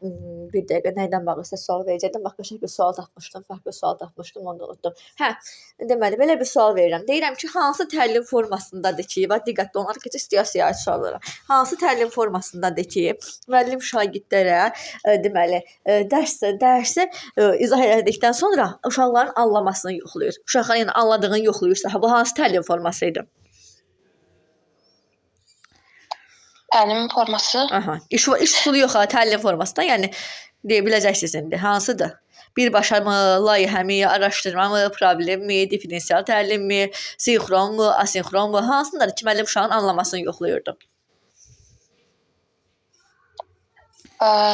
bir dəqiqə nə ilə bağlı sizə sual verəcəkdim. Bax, qəşəng bir sual tapmışdım, fərqli sual tapmışdım, onu da unutdum. Hə, deməli, belə bir sual verirəm. Deyirəm ki, hansı təlim formasındadır ki, bax diqqətli olun, artıq keçək siyasiyə aid suallara. Hansı təlim formasındadır ki, müəllim şagirdlərə deməli, dərsi izah elədikdən sonra uşaqların anlamasını yoxlayır. Uşaqların yəni anladığını yoxlayırsa, bu hansı təlim forması idi? Təlim forması. Aha, iş üsulu yox ha, təlim forması da, yəni deyə biləcəksiniz indi. Hansıdır? Birbaşa mı, layihə mi, araşdırma mı, problem mi, diferensial təlim mi, sinxron mu, asinxron mu? Hansındadır ki, müəllim uşağın anlamasını yoxlayırdı?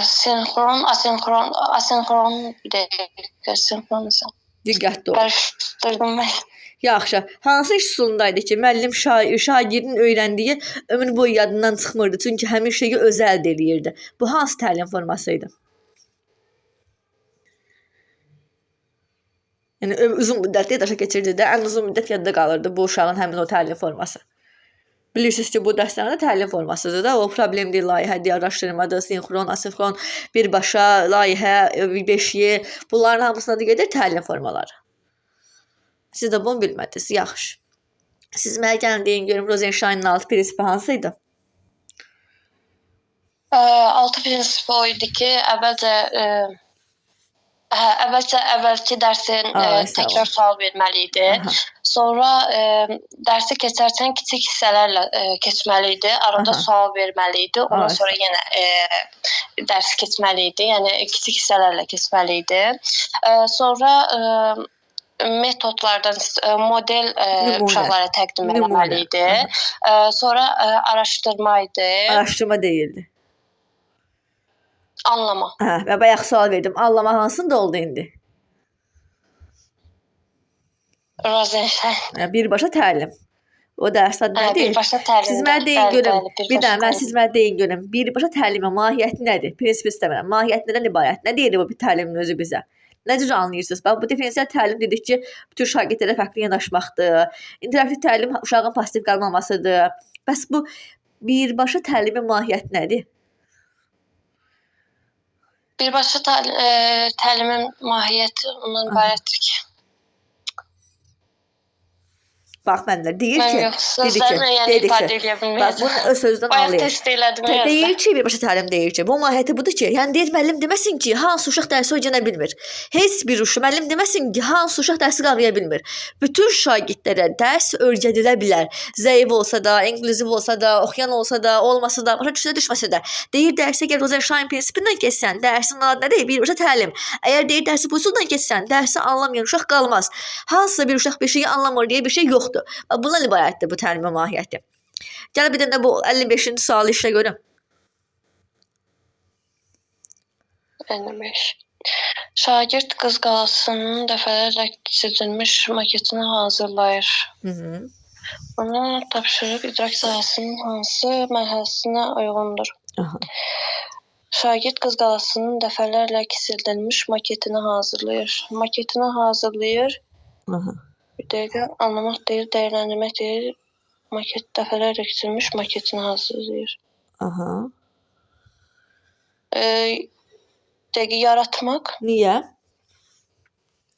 Sinxron, asinxron, asinxron bir dəqiqə, sinxron, asinxron. Diqqətli ol. Qarışdırdım mən. Yaxşı. Hansı iş üsulundaydı ki, müəllim şagirdin öyrəndiyi ömür boyu yadından çıxmırdı? Çünki həmin şeyi özü əldə eləyirdi. Bu hansı təlim forması idi? Yəni uzun müddətli yaddaşa keçirdi də, ən uzun müddət yadda qalırdı bu uşağın həmin o təlim forması. Bilirsiniz ki, bu dərslərdə təlim formasıdır da, o problem deyil, layihədir, araşdırmadır, sinxron, asinxron, birbaşa, layihə, 5Y, bunların hamısına da gedir təlim formaları. Siz də bunu bilmədiniz. Yaxşı. Siz mənə gəlin deyin görüm Rosenstein'in 6 prinsipi hansı idi? 6 prinsipi o idi ki, əvvəlcə əvvəlcə əvvəlki dərsin Ay, sağ ol. təkrar sual verməli idi. Aha. Sonra dərsi keçərkən kiçik hissələrlə keçməli idi. Arada Aha. sual verməli idi. Ondan Ay. sonra yenə dərs keçməli idi. Yəni kiçik hissələrlə keçməli idi. Sonra metodlardan model Nümunə. uşaqlara təqdim Nümunə. etməli idi. Aha. Sonra araşdırma idi. Araşdırma deyildi. Anlama. Hə, və bayaq sual verdim. Anlama hansında oldu indi? Rosenstein. Yəni, birbaşa təlim. O dərs adı Hə, nədir? birbaşa təlimdir. Siz mənə deyin Bəli, görüm. bəli, Bir birbaşa dənə mən təlim. siz mənə deyin görüm. Birbaşa təlimin mahiyyəti nədir? Prinsip istəmirəm. Mahiyyəti nədən ibarət? Nə deyir bu təlimin özü bizə? Nə cür anlayırsınız? Bax, bu diferensial təlim dedik ki, bütün şagirdlərə fərqli yanaşmaqdır. İnteraktiv təlim uşağın pasiv qalmamasıdır. Bəs bu birbaşa təlimin mahiyyəti nədir? Birbaşa təlimin mahiyyəti ondan Aha. ibarətdir ki, Bax müəllimlər deyir mən ki, yox, dedi ki, sözlərlə yəni dedi ki, ifadə eləyə bax bilməyəcəm. bunu öz sözdən Bayaq anlayın. test elədim Deyir yazda. ki, birbaşa təlim deyir ki, bu mahiyyəti budur ki, yəni deyir müəllim deməsin ki, hansı uşaq dərsi öyrənə bilmir. Heç bir uşaq müəllim deməsin ki, hansı uşaq dərsi qavraya bilmir. Bütün şagirdlərə dərs öyrədilə bilər. Zəif olsa da, inklüziv olsa da, oxuyan olsa da, olmasa da, başa düşsə düşməsə də. Deyir dərsə gəl Rosenstein prinsipindən keçsən, dərsin adı nədir? Birbaşa təlim. Əgər deyir dərsi bu üsuldan keçsən, dərsi anlamayan uşaq qalmaz. Hansısa bir uşaq bir şeyi anlamır deyə bir şey yoxdur. Bax, bundan ibarətdir bu təlimin mahiyyəti. Gəl bir dənə də bu 55-ci sualı işlə görüm. 55. Şagird Qız Qalasının dəfələrlə kiçildilmiş maketini hazırlayır. Hı -hı. Bunun tapşırıq idrak sahəsinin hansı mərhələsinə uyğundur? Aha. Şagird Qız Qalasının dəfələrlə kiçildilmiş maketini hazırlayır. Maketini hazırlayır. Aha. Bir dəqiqə anlamaq deyil, dəyərləndirmək deyil. Maket dəfələrlə kiçilmiş maketini hazırlayır. Aha. Dəqiqə yaratmaq. Niyə?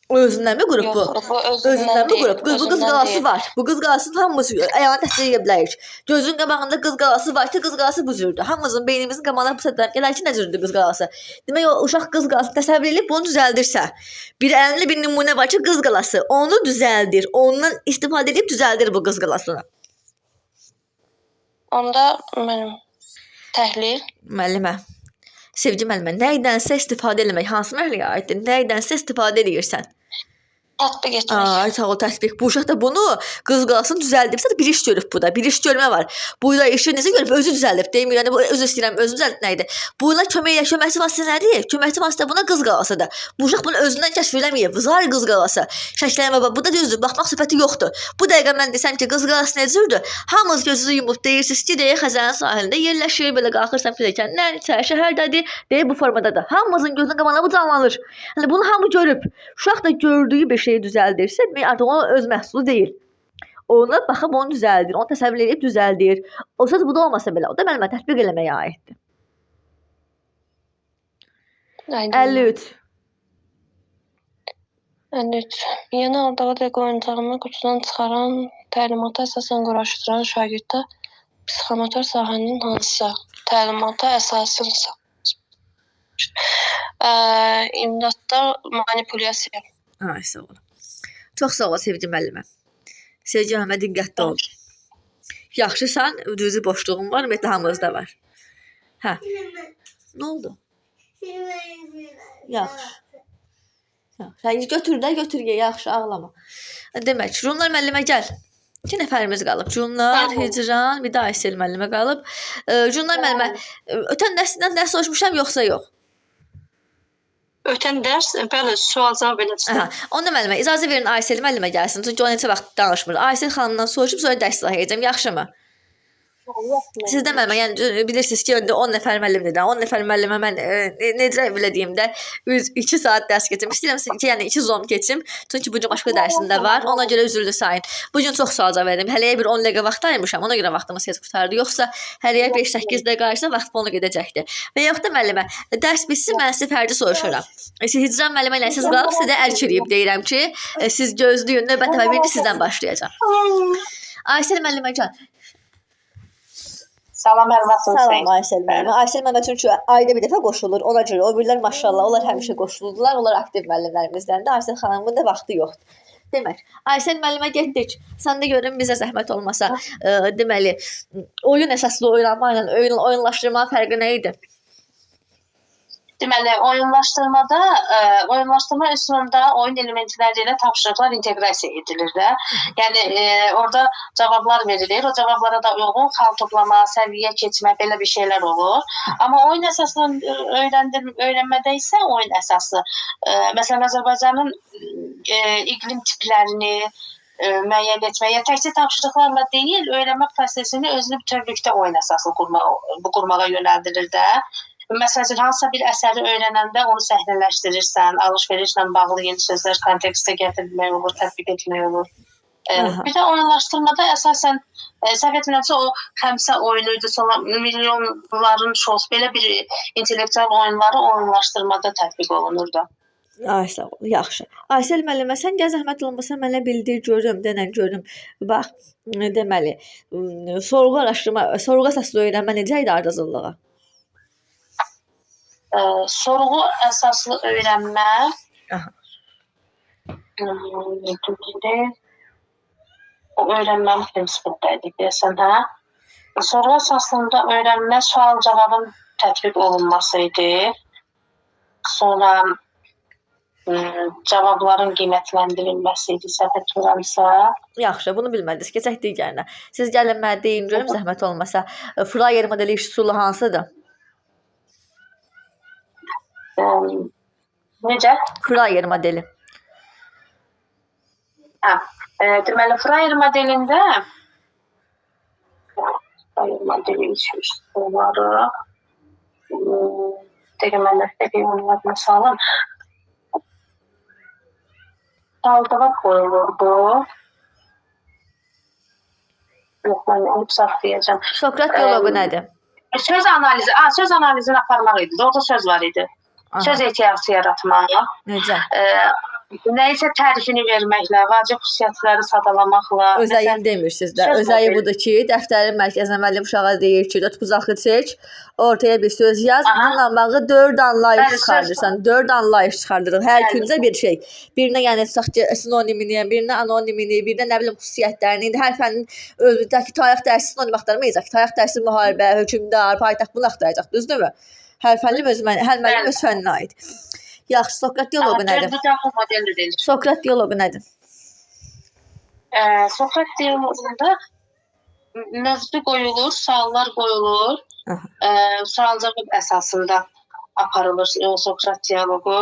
O özündənmi qrup bu? Yox, bu özündən Özündənmi deyil. qrup? Qız, bu qız Özündən qalası deyil. var. Bu qız qalasının hamısı ayağını təsdiq edə bilərik. Gözün qabağında qız qalası var ki, qız qalası bu cürdür. Hamımızın beynimizin qabağına bu səbəbdən gələr ki, nə cürdür qız qalası. Demək o uşaq qız qalasını təsəvvür edib bunu düzəldirsə, bir əlində bir nümunə var ki, qız qalası onu düzəldir. Ondan istifadə edib düzəldir bu qız qalasını. Onda mənim təhlil. Müəllimə, Sevgi müəllimə, nəydənsə istifadə eləmək hansı mərhələyə aiddir? Nəydənsə istifadə eləyirsən? Tətbiq etmək. Ay, sağ ol, tətbiq. Bu uşaq da bunu qız qalasını düzəldib. Sadəcə bir iş görüb bu da. Bir iş görmə var. Bu da işi necə görüb? Özü düzəldib. Demir, yəni bu özü istəyirəm, özüm düzəldib nə idi? Buna kömək köməkçi vasitə nədir? Köməkçi vasitə buna qız qalasıdır. Bu uşaq bunu özündən kəşf eləməyib. Zar qız qalası. Şəkləmə bax. Bu da düzdür. Baxmaq söhbəti yoxdur. Bu dəqiqə mən desəm ki, qız qalası nə cürdür? Hamınız gözünüzü yumub deyirsiniz ki, deyə Xəzərin sahilində yerləşir, belə qalxırsan pilləkəndən, içəri şəhərdədir, deyə bu formadadır. Hamımızın gözünün qabağında bu canlanır. Yəni bunu hamı görüb. Uşaq da gördüyü bir şeyi düzəldirsə, demək artıq onun öz məhsulu deyil. Ona baxıb onu düzəldir, onu təsəvvür edib düzəldir. O söz bu da olmasa belə, o da müəllimə tətbiq eləməyə aiddir. Aydın. 53. 53. Yeni aldığı Lego oyuncağını qutudan çıxaran, təlimata əsasən quraşdıran şagirddə psixomotor sahənin hansısa təlimata əsasən imdadda manipulyasiya. Ay, sağ ol. Çox sağ ol Sevgi müəllimə. Sevgi müəllimə diqqətli ol. Yaxşısan, düzü boşluğun var, ümumiyyətlə hamımızda var. Hə. Nə oldu? Yaxşı. Yaxşı. Sən götür də, götür ye, yaxşı, ağlama. Demək, Rumlar müəllimə gəl. 2 nəfərimiz qalıb. Cünlar, Hicran, bir də Aysel müəllimə qalıb. Cünlar müəllimə, ötən dərsdən dərs soruşmuşam yoxsa yox? Ötən dərs, bəli, sual-cavab elədim. Aha, onda müəllimə icazə verin Aysel müəllimə gəlsin. Çünki o neçə vaxt danışmır. Aysel xanımdan soruşub sonra dərs izah edəcəm. Yaxşımı? Sizdə müəllimə, yəni bilirsiniz ki, indi 10 nəfər müəllimdir də. 10 nəfər müəllimə mən necə belə deyim də 2 saat dərs keçim. İstəyirəm ki, yəni 2 zom keçim. Çünki bu gün başqa dərsim də var. Ona görə üzrlü sayın. Bu gün çox sual cavab verdim. Hələyə bir 10 dəqiqə vaxt ayırmışam. Ona görə vaxtımız tez qurtardı. Yoxsa hələyə 5-8 dəqiqə ayırsa vaxt bunu gedəcəkdi. Və yaxud da müəllimə, dərs bitsin mən sizə fərdi soruşuram. Siz Hicran müəllimə ilə siz qalıb sizə ərk eləyib deyirəm ki, siz gözləyin. Növbət dəfə birinci sizdən başlayacağam. Aysel müəllimə can. Salam, hər vaxtınız Salam xeyir. Aysel müəllimə. Aysel müəllimə çünki ayda bir dəfə qoşulur. Ona görə o birlər maşallah, onlar həmişə qoşulurdular. Onlar aktiv müəllimlərimizdən. Aysel xanımın da vaxtı yoxdur. Demək, Aysel müəllimə getdik. Sən də görün bizə zəhmət olmasa, deməli, oyun əsaslı oynanma ilə oyunlaşdırmanın fərqi nə idi? Deməli, oyunlaşdırmada, oyunlaşdırma üsulunda oyun elementləri ilə tapşırıqlar inteqrasiya edilir də. Yəni orada cavablar verilir. O cavablara da uyğun xal toplama, səviyyə keçmə, belə bir şeylər olur. Amma oyun əsaslı öyrənmədə isə oyun əsaslı. Məsələn, Azərbaycanın iqlim tiplərini müəyyən etməyə, təkcə tapşırıqlarla deyil, öyrənmə prosesini özünü bütövlükdə oyun əsaslı qurmağa yönəldilir də. Məsəl üçün, hansısa bir əsəri öyrənəndə onu səhnələşdirirsən, alış-verişlə bağlı yeni sözlər kontekstə gətirmək olur, tətbiq etmək olur. Bir də oyunlaşdırmada əsasən, səhv etmirəmsə, o xəmsə oyunu idi, sonra milyonların şosu, belə bir intellektual oyunları oyunlaşdırmada tətbiq olunurdu. Ay, sağ ol, yaxşı. Aysel müəllimə, sən gəl zəhmət olmasa mənə bildir görüm, denən görüm. Bax, deməli, sorğu araşdırma, sorğu əsaslı öyrənmə necə idi ardıcıllığı? Sorğu əsaslı öyrənmə. O öyrənmənin prinsipində idi deyəsən, hə? Sorğu əsasında öyrənmə sual-cavabın tətbiq olunması idi. Sonra cavabların qiymətləndirilməsi idi, səhv etmirəmsə. Yaxşı, bunu bilmədiniz. Keçək digərinə. Siz gəlin mənə deyin görüm, zəhmət olmasa. Frayer modeli iş üsulu hansıdır? Necə? Frayer modeli. Hə, deməli, Frayer modelində Frayer modeli iş üsulları deməli, onu yadıma salım. Sual-cavab qoyulurdu. Yox, mən onu səhv deyəcəm. Sokrat dialoqu nədir? Söz analizi, söz analizini aparmaq idi. Orada söz var idi. Aha. Söz ehtiyatı yaratmaq. Necə? Nəyisə tərifini verməklə, vacib xüsusiyyətləri sadalamaqla. Özəyin demirsiniz də. Özəyi budur ki, dəftərin mərkəzinə müəllim uşağa deyir ki, dörd bucaqlı çək, ortaya bir söz yaz. Aha. Bununla bağlı 4 anlayış çıxardırsan. 4 anlayış çıxardırıq. Hər küncə bir şey. Birinə yəni tutaq ki, sinonimini, birinə anonimini, birinə nə bilim xüsusiyyətlərini. İndi hər fənin özündəki tarix dərsi sinonim axtarmayacaq. Tarix dərsi müharibə, hökmdar, paytaxt bunu axtaracaq, düzdürmü? Hər fənnin öz, hər müəllim öz fənninə aid. Yaxşı, Sokrat dialoqu nədir? Sokrat dialoqu nədir? Sokrat dialoqunda mövzu qoyulur, suallar qoyulur. Sual-cavab əsasında aparılır Sokrat dialoqu.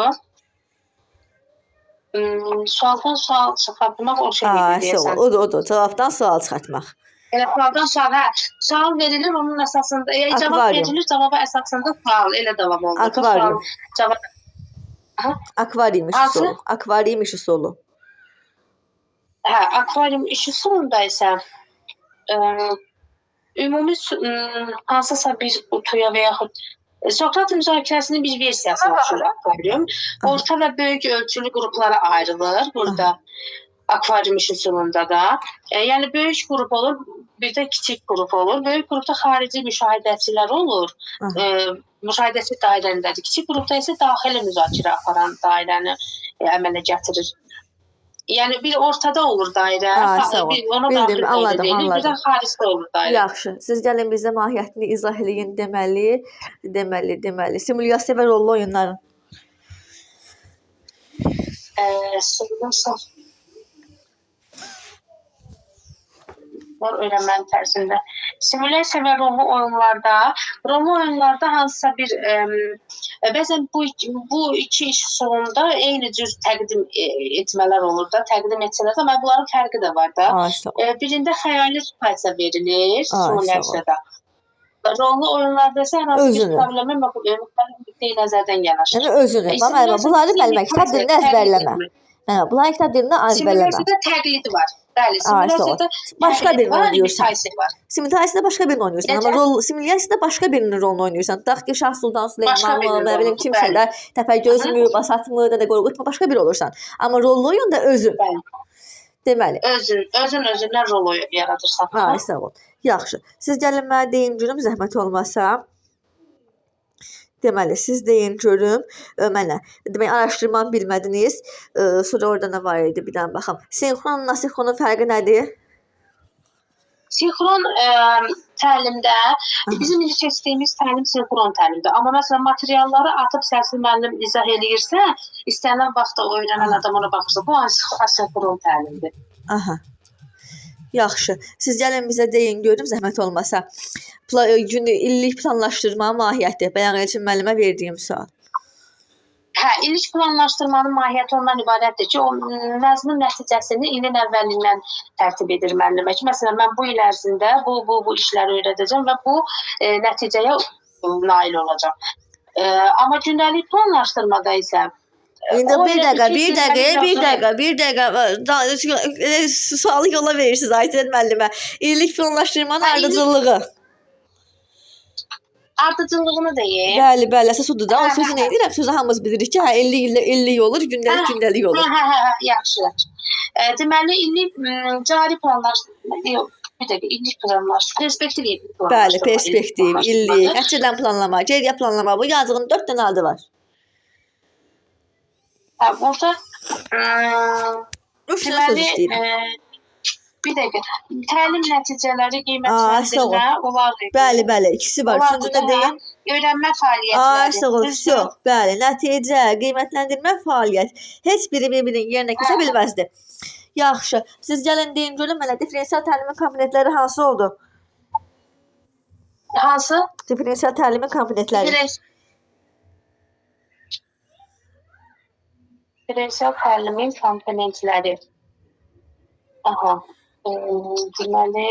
Sualdan sual çıxartmaq o şey idi deyəsən. Odur, cavabdan sual çıxartmaq. Elə sualdan sual, hə. Sual verilir, onun əsasında, cavab verilir, cavaba əsasında sual, elə davam olunur. Akvarium. Akvarium iş üsulu. Akvarium iş üsulu. Hə, akvarium iş üsulunda isə ümumi hansısa bir qutuya və yaxud Sokrat müzakirəsinin bir versiyası var akvarium. Orta və böyük ölçülü qruplara ayrılır burada. Akvarium iş üsulunda da. Yəni böyük qrup olur, bir də kiçik qrup olur. Böyük qrupda xarici müşahidəçilər olur. Müşahidəçi dairəndədir. Kiçik qrupda isə daxili müzakirə aparan dairəni əmələ gətirir. Yəni bir ortada olur dairə, bir ona Bildim, daxil anladım, dairə deyilir, bir də anladım. xaricdə olur dairə. Yaxşı, siz gəlin bizə mahiyyətini izah eləyin deməli. Simulyasiya və rollu oyunların. Simulyasiya. Var öyrənmənin tərzində. Simulyasiya və rollu oyunlarda, hansısa bir bəzən bu iki iş üsulunda eyni cür təqdim etmələr olur da, təqdim etsələr də, amma bunların fərqi də var da. Birində xəyali situasiya verilir simulyasiyada. Rollu oyunlarda isə hər hansı bir problemə müxtəlif nöqteyi nəzərdən yanaşır. Yəni özünü. Bax, bunları müəllimə kitab dilində əzbərləmə. Bunları kitab dilində əzbərləmə. Simulyasiyada təqlid var. Bəli, simulyasiyada başqa birini oynayırsan. Simulyasiyada başqa birini oynayırsan. Amma rol simulyasiyada başqa birinin rolunu oynayırsan. Tutaq ki, Şah Sultan Süleyman mı, nə bilim kimsə də, Təpəgöz mü, Basat mı, Dədə Qorqud mu, başqa biri olursan. Amma rollu oyunda özün. Deməli. Özün özündən rol yaradırsan. Ha, sağ ol. Yaxşı. Siz gəlin mənə deyin görüm, zəhmət olmasa. Deməli, siz deyin görüm mənə. Demək, araşdırmanı bilmədiniz. Sonra orada nə var idi? Bir dənə baxım. Sinxronla asinxronun fərqi nədir? Sinxron təlimdə, bizim indi seçdiyimiz təlim sinxron təlimdir. Amma məsələn, materialları atıb səsini müəllim izah eləyirsə, istənilən vaxtda öyrənən adam ona baxırsa, bu asinxron təlimdir. Aha. Yaxşı. Siz gəlin bizə deyin görüm, zəhmət olmasa. Günü, illik planlaşdırmanın mahiyyəti. Bayaq Elçin müəllimə verdiyim sual. Hə, illik planlaşdırmanın mahiyyəti ondan ibarətdir ki, o məzmun nəticəsini ilin əvvəlindən tərtib edir müəllimə ki, məsələn, mən bu il ərzində bu işləri öyrədəcəm və bu nəticəyə nail olacaq. Amma gündəlik planlaşdırmada isə İndi bir dəqiqə, sualı yola verirsiniz Aysel müəllimə. İllik planlaşdırmanın ardıcıllığı. Ardıcıllığını deyim. Bəli, bəli, əsas odur da. O sözü nə edirəm? Sözü hamımız bilirik ki, hə, illik olur, gündəlik gündəlik olur. Hə, yaxşı. Deməli, illik cari planlaşdırma, yox, bir dəqiqə, illik planlaşdırma, perspektiv illik planlaşdırma. Bəli, perspektiv, illik, nəticədən planlama, geriyə planlama. Bu yazdığın 4 dənə adı var. Hə, burada 3 dənə söz istəyirəm. Bir dəqiqə, təlim nəticələri qiymətləndirmə, olar. Bəli, bəli, ikisi var. Üçüncü nə deyim? Öyrənmə fəaliyyətləri. Sağ ol, vəsyo. Bəli, nəticə, qiymətləndirmə, fəaliyyət. Heç biri bir-birinin yerinə keçə bilməzdi. Yaxşı, siz gəlin deyin görüm mənə, diferensial təlimin komponentləri hansı oldu? Hansı? Diferensial təlimin komponentləri. Diferensial təlimin komponentləri. Aha. Deməli,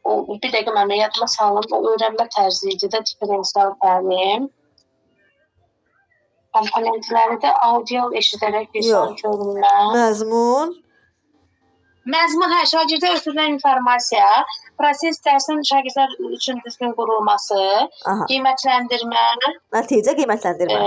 bir dəqiqə mənə yadıma salım, o öyrənmə tərzi idi də diferensial təlim. Komponentləri də audial eşidərək visual görünmə. Məzmun. Məzmun, hə, şagirdə ötürülən informasiya, proses dərsin şagirdlər üçün düzgün qurulması, qiymətləndirmə. Nəticə qiymətləndirmə.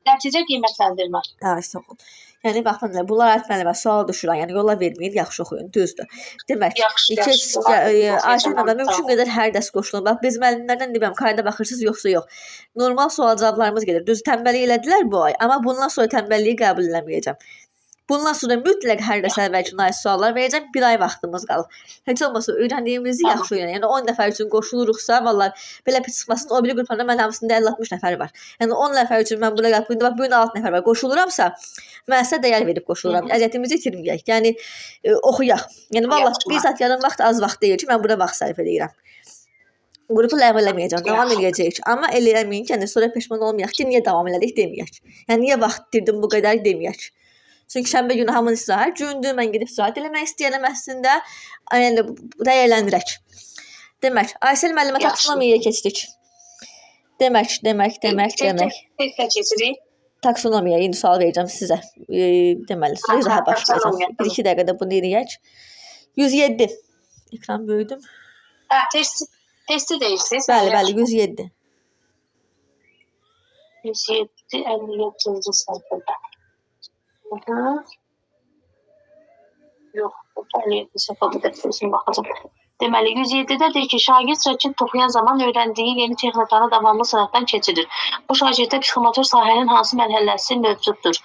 Nəticə qiymətləndirmə. Hə, sağ ol. Yəni, baxın, bunlar Arif müəllimə sual düşürən, yəni yola verməyin, yaxşı oxuyun, düzdür. Demək, Ayşə müəllimə mümkün qədər hər dərs qoşulun. Bax, biz müəllimlərdən deyirəm, kayda baxırsınız, yoxsa yox. Normal sual cavablarımız gedir. Düz, tənbəllik elədilər bu ay, amma bundan sonra tənbəlliyi qəbul eləməyəcəm. Bundan sonra mütləq hər dərs əvvəlki aid suallar verəcəm. Bir ay vaxtımız qalır. Heç olmasa öyrəndiyimizi yaxşı öyrənək. Yəni 10 nəfər üçün qoşuluruqsa, vallahi belə pis çıxmasın. O biri qruplarda mən hamısında 50-60 nəfər var. Yəni 10 nəfər üçün mən bura gəlib, bax bu gün 6 nəfər var. Qoşuluramsa, mən sizə dəyər verib qoşuluram. Əziyyətimizi itirməyək. Yəni oxuyaq. Yəni vallahi 1 saat yarım vaxt az vaxt deyil ki, mən bura vaxt sərf eləyirəm. Qrupu ləğv eləməyəcəm, davam eləyəcəyik. Amma eləməyin ki, yəni sonra peşman olmayaq ki, niyə davam elədik deməyək. Yəni niyə vaxt itirdim bu qədər deməyək. Çünki şənbə günü hamının istirahət gündür, mən gedib istirahət eləmək istəyirəm əslində. Yəni dəyərləndirək. Demək, Aysel müəllimə taksonomiyaya keçdik. Demək. Testə keçirik. Taksonomiyaya indi sual verəcəm sizə. Deməli, sonra izaha başlayacağam. 1-2 dəqiqədə bunu eləyək. 107. Ekran böyüdüm. Hə, testi deyirsiniz. Bəli, bəli, 107. 107, 57-ci səhifədə. Yox, 57 səhifədə dəftərisini baxacağam. Deməli, 107-də deyir ki, şagird raket toxuyan zaman öyrəndiyi yeni texnikanı davamlı sınaqdan keçirir. Bu şagirddə psixomotor sahənin hansı mərhələsi mövcuddur?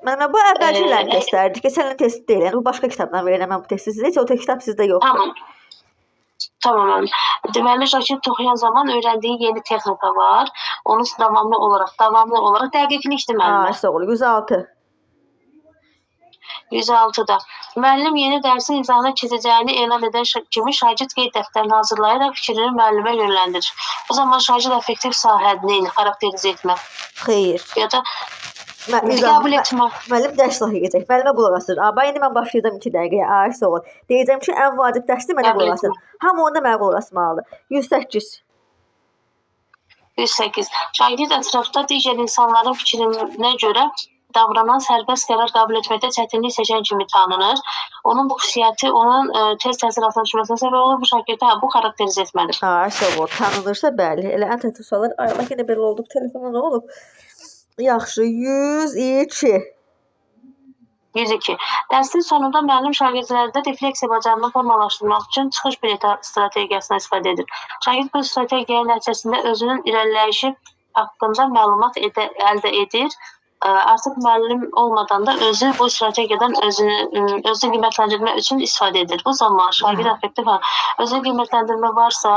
Mənə bu əvvəlki illərin testləridir. Keçən ilin testi deyil. Yəni, bu başqa kitabdan verirəm mən bu testi sizə. Heç o kitab sizdə yoxdur. Tamam. Deməli, raket toxuyan zaman öyrəndiyi yeni texnika var. Onu davamlı olaraq dəqiqlikdir mənim. Sağ ol. 106. 106-da. Müəllim yeni dərsin izahına keçəcəyini elan edən kimi şagird qeyd dəftərini hazırlayaraq fikrini müəllimə yönləndirir. Bu zaman şagird effektiv sahədini xarakterizə etmə Xeyr. ya da qəbul etmə. Müəllim dərs izah edəcək. Müəllimə qulaq asır. Aba, indi mən başlayacağam 2 dəqiqəyə. Ay, sağ ol. Deyəcəm ki, ən vacib dərsdir, mənə Qəbul qulaq asın. Hamı onda mənə qulaq asmalıdır. 108. 108. Şagird ətrafda digər insanların fikrinə görə davranan, sərbəst qərar qəbul etməkdə çətinlik çəkən kimi tanınır. Onun bu xüsusiyyəti onun tez təsir altına düşməsinə səbəb olur. Bu şagirdə bu xarakterizə etmədir. Ay, sağ ol. Tanınırsa, bəli. Elə ən təti suallar. Ay, Allah, yenə belə olduq. Telefona nə olub? Yaxşı, 102. 102. Dərsin sonunda müəllim şagirdlərdə refleksiya bacarığını formalaşdırmaq üçün çıxış bileti strategiyasına istifadə edir. Şagird bu strategiya nəticəsində özünün irəliləyişi haqqında məlumat əldə edir. Artıq müəllim olmadan da özü bu strategiyadan özünü qiymətləndirmək üçün istifadə edir. Bu zaman şagird effektiv özünü qiymətləndirmə varsa,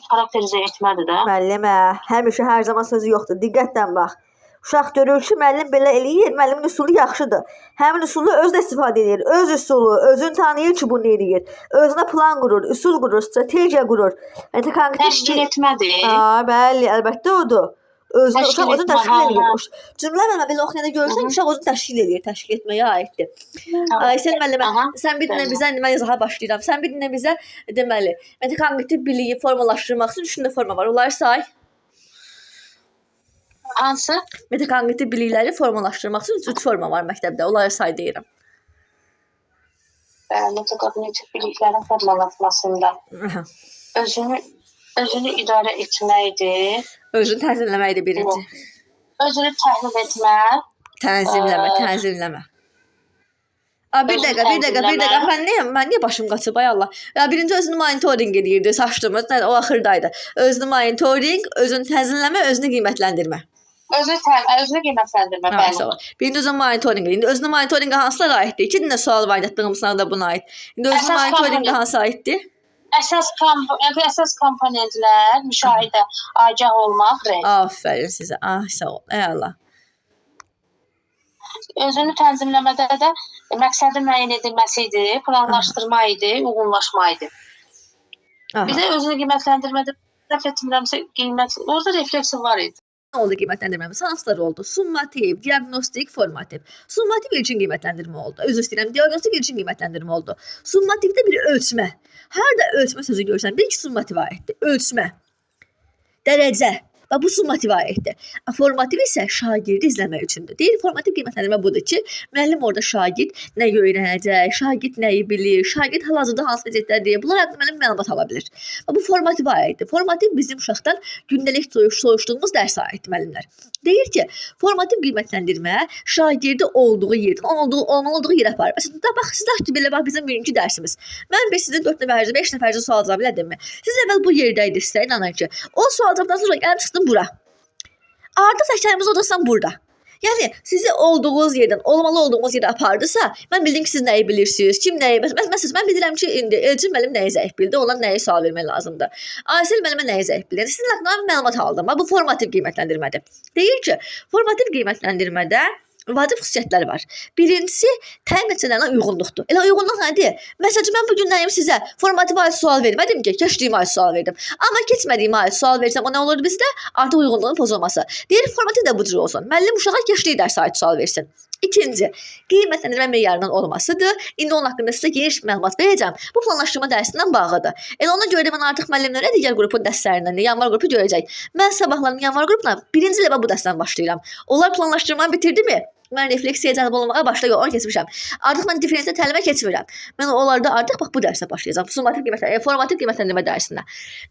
xarakterizə etmədir də. Müəllimə, həmişə hər zaman sözü yoxdur. Diqqətlə bax. Uşaq görür ki, müəllim belə eləyir, müəllimin üsulu yaxşıdır. Həmin üsulu özü də istifadə edir. Öz üsulu, özünü tanıyır ki, bunu eləyir. Özünə plan qurur, üsul qurur, strategiya qurur. Yəni Təşkil etmədir. Aa, bəli, əlbəttə odur. Özünü, Təşkil uşaq özünü etmə, təşkil hə, eləyir. hə. Cümlə müəllimə belə oxuyanda görürsən, uşaq özünü təşkil eləyir, təşkil etməyə aiddir. Aysel müəllimə, sən bir dinlə bizə, indi mən izaha başlayıram. Sən bir dinlə bizə, deməli, metakognitiv biliyi formalaşdırmaq üçün üç dənə forma var. Onları say. Hansı? Metakognitiv bilikləri formalaşdırmaq üçün üç forma var məktəbdə. Onları say deyirəm. Metakognitiv biliklərin formalaşmasında özünü idarə etməkdir. Özünü tənzimləməkdir birinci. Özünü təhlil etmək. Tənzimləmə, tənzimləmə. A, bir Özünü dəqiqə, bir dəqiqə, bir dəqiqə. tənzimləmə. Mən niyə başım qaçıb ay Allah. Ya birinci özünü monitorinq eləyirdi, saçdığımız. Nə, o axırdaydı. Özünü monitorinq, özünü tənzimləmə, özünü qiymətləndirmə. Özünü qiymətləndirmə, Ha, bəli. sağ ol. Birinci özünü monitorinq eləyir. İndi özünü monitorinqə hansılara aiddir? İki dənə sual var idi atdığım sınavda buna aid. İndi özünü Əsas monitorinqə komponent. hansı aiddir? Əsas komponentlər müşahidə, agah olmaq, rəy. Aferin sizə. Ah, sağ ol. Ey Allah. Özünü tənzimləmədə də məqsədin müəyyən edilməsi idi, planlaşdırma idi, uyğunlaşma idi. Aha. Bir də özünü qiymətləndirmədə səhv etmirəmsə qiymət orada refleksiya var idi. Nə oldu qiymətləndirməmiz? Hansılar oldu? Summativ, diaqnostik, formativ. Summativ ilkin qiymətləndirmə oldu. Üzr istəyirəm, diaqnostik ilkin qiymətləndirmə oldu. Summativdə bir ölçmə. Harda ölçmə sözü görürsən, bil ki, summativə aiddir. Ölçmə. Dərəcə. Bax bu summativə aiddir. Formativ isə şagirdi izləmək üçündür. Deyir, formativ qiymətləndirmə budur ki, müəllim orada şagird nə öyrənəcək, şagird nəyi bilir, şagird hal-hazırda hansı vəziyyətdədir, bunlar haqqında müəllim məlumat ala bilir. Bax bu formativə aiddir. Formativ bizim uşaqdan gündəlik soruşduğumuz dərsə aiddir müəllimlər. Deyir ki, formativ qiymətləndirmə şagirdi olduğu yerdən, olmalı olduğu yerə aparır. Məsələn, da bax, siz ki, belə bax bizim bugünkü dərsimiz. Mən bir sizin 4 nəfərcə, 5 nəfərcə sual cavab elədimmi? Siz əvvəl bu yerdə idinizsə, inanın ki, o sual cavabdan sonra gəlib çıxdım bura. Artıq təkərimiz olacaqsan burada. Yəni sizi olduğunuz yerdən, olmalı olduğunuz yerə apardısa, mən bildim ki, siz nəyi bilirsiniz, kim nəyi, məsələn, mən bilirəm ki, indi Elçin müəllim nəyi zəif bildi, ona nəyi sual vermək lazımdır. Aysel müəllimə nəyi zəif bildi? Yəni sizin haqqında mən məlumat aldım. Bax, bu formativ qiymətləndirmədir. Deyir ki, formativ qiymətləndirmədə vacib xüsusiyyətlər var. Birincisi, təlim nəticələrinə uyğunluqdur. Elə uyğunluq nədir? Məsəl üçün, mən bu gün nəyim sizə formativ aid sual vermədim ki, keçdiyim aid sual verdim. Amma keçmədiyim aid sual versəm, o nə olurdu bizdə? Artıq uyğunluğun pozulması. Deyir, formativ də bu cür olsun. Müəllim uşağa keçdiyi dərsə aid sual versin. İkinci, qiymətləndirmə meyarının olmasıdır. İndi onun haqqında sizə geniş məlumat verəcəm. Bu planlaşdırma dərsindən bağlıdır. Elə ona görə də mən artıq müəllimlərə digər qrupun dərslərindən, yanvar qrupu görəcək. Mən sabahların yanvar qrupuna birinci dəfə bu dərsdən başlayıram. Onlar planlaşdırmanı bitirdimi? Mən refleksiyaya cəlb olmağa başlayıram, onu keçmişəm. Artıq mən diferensial təlimə keçmirəm. Mən onlarda artıq bax bu dərsə başlayacağam. Summativ qiymət, formativ qiymətləndirmə dərsinə.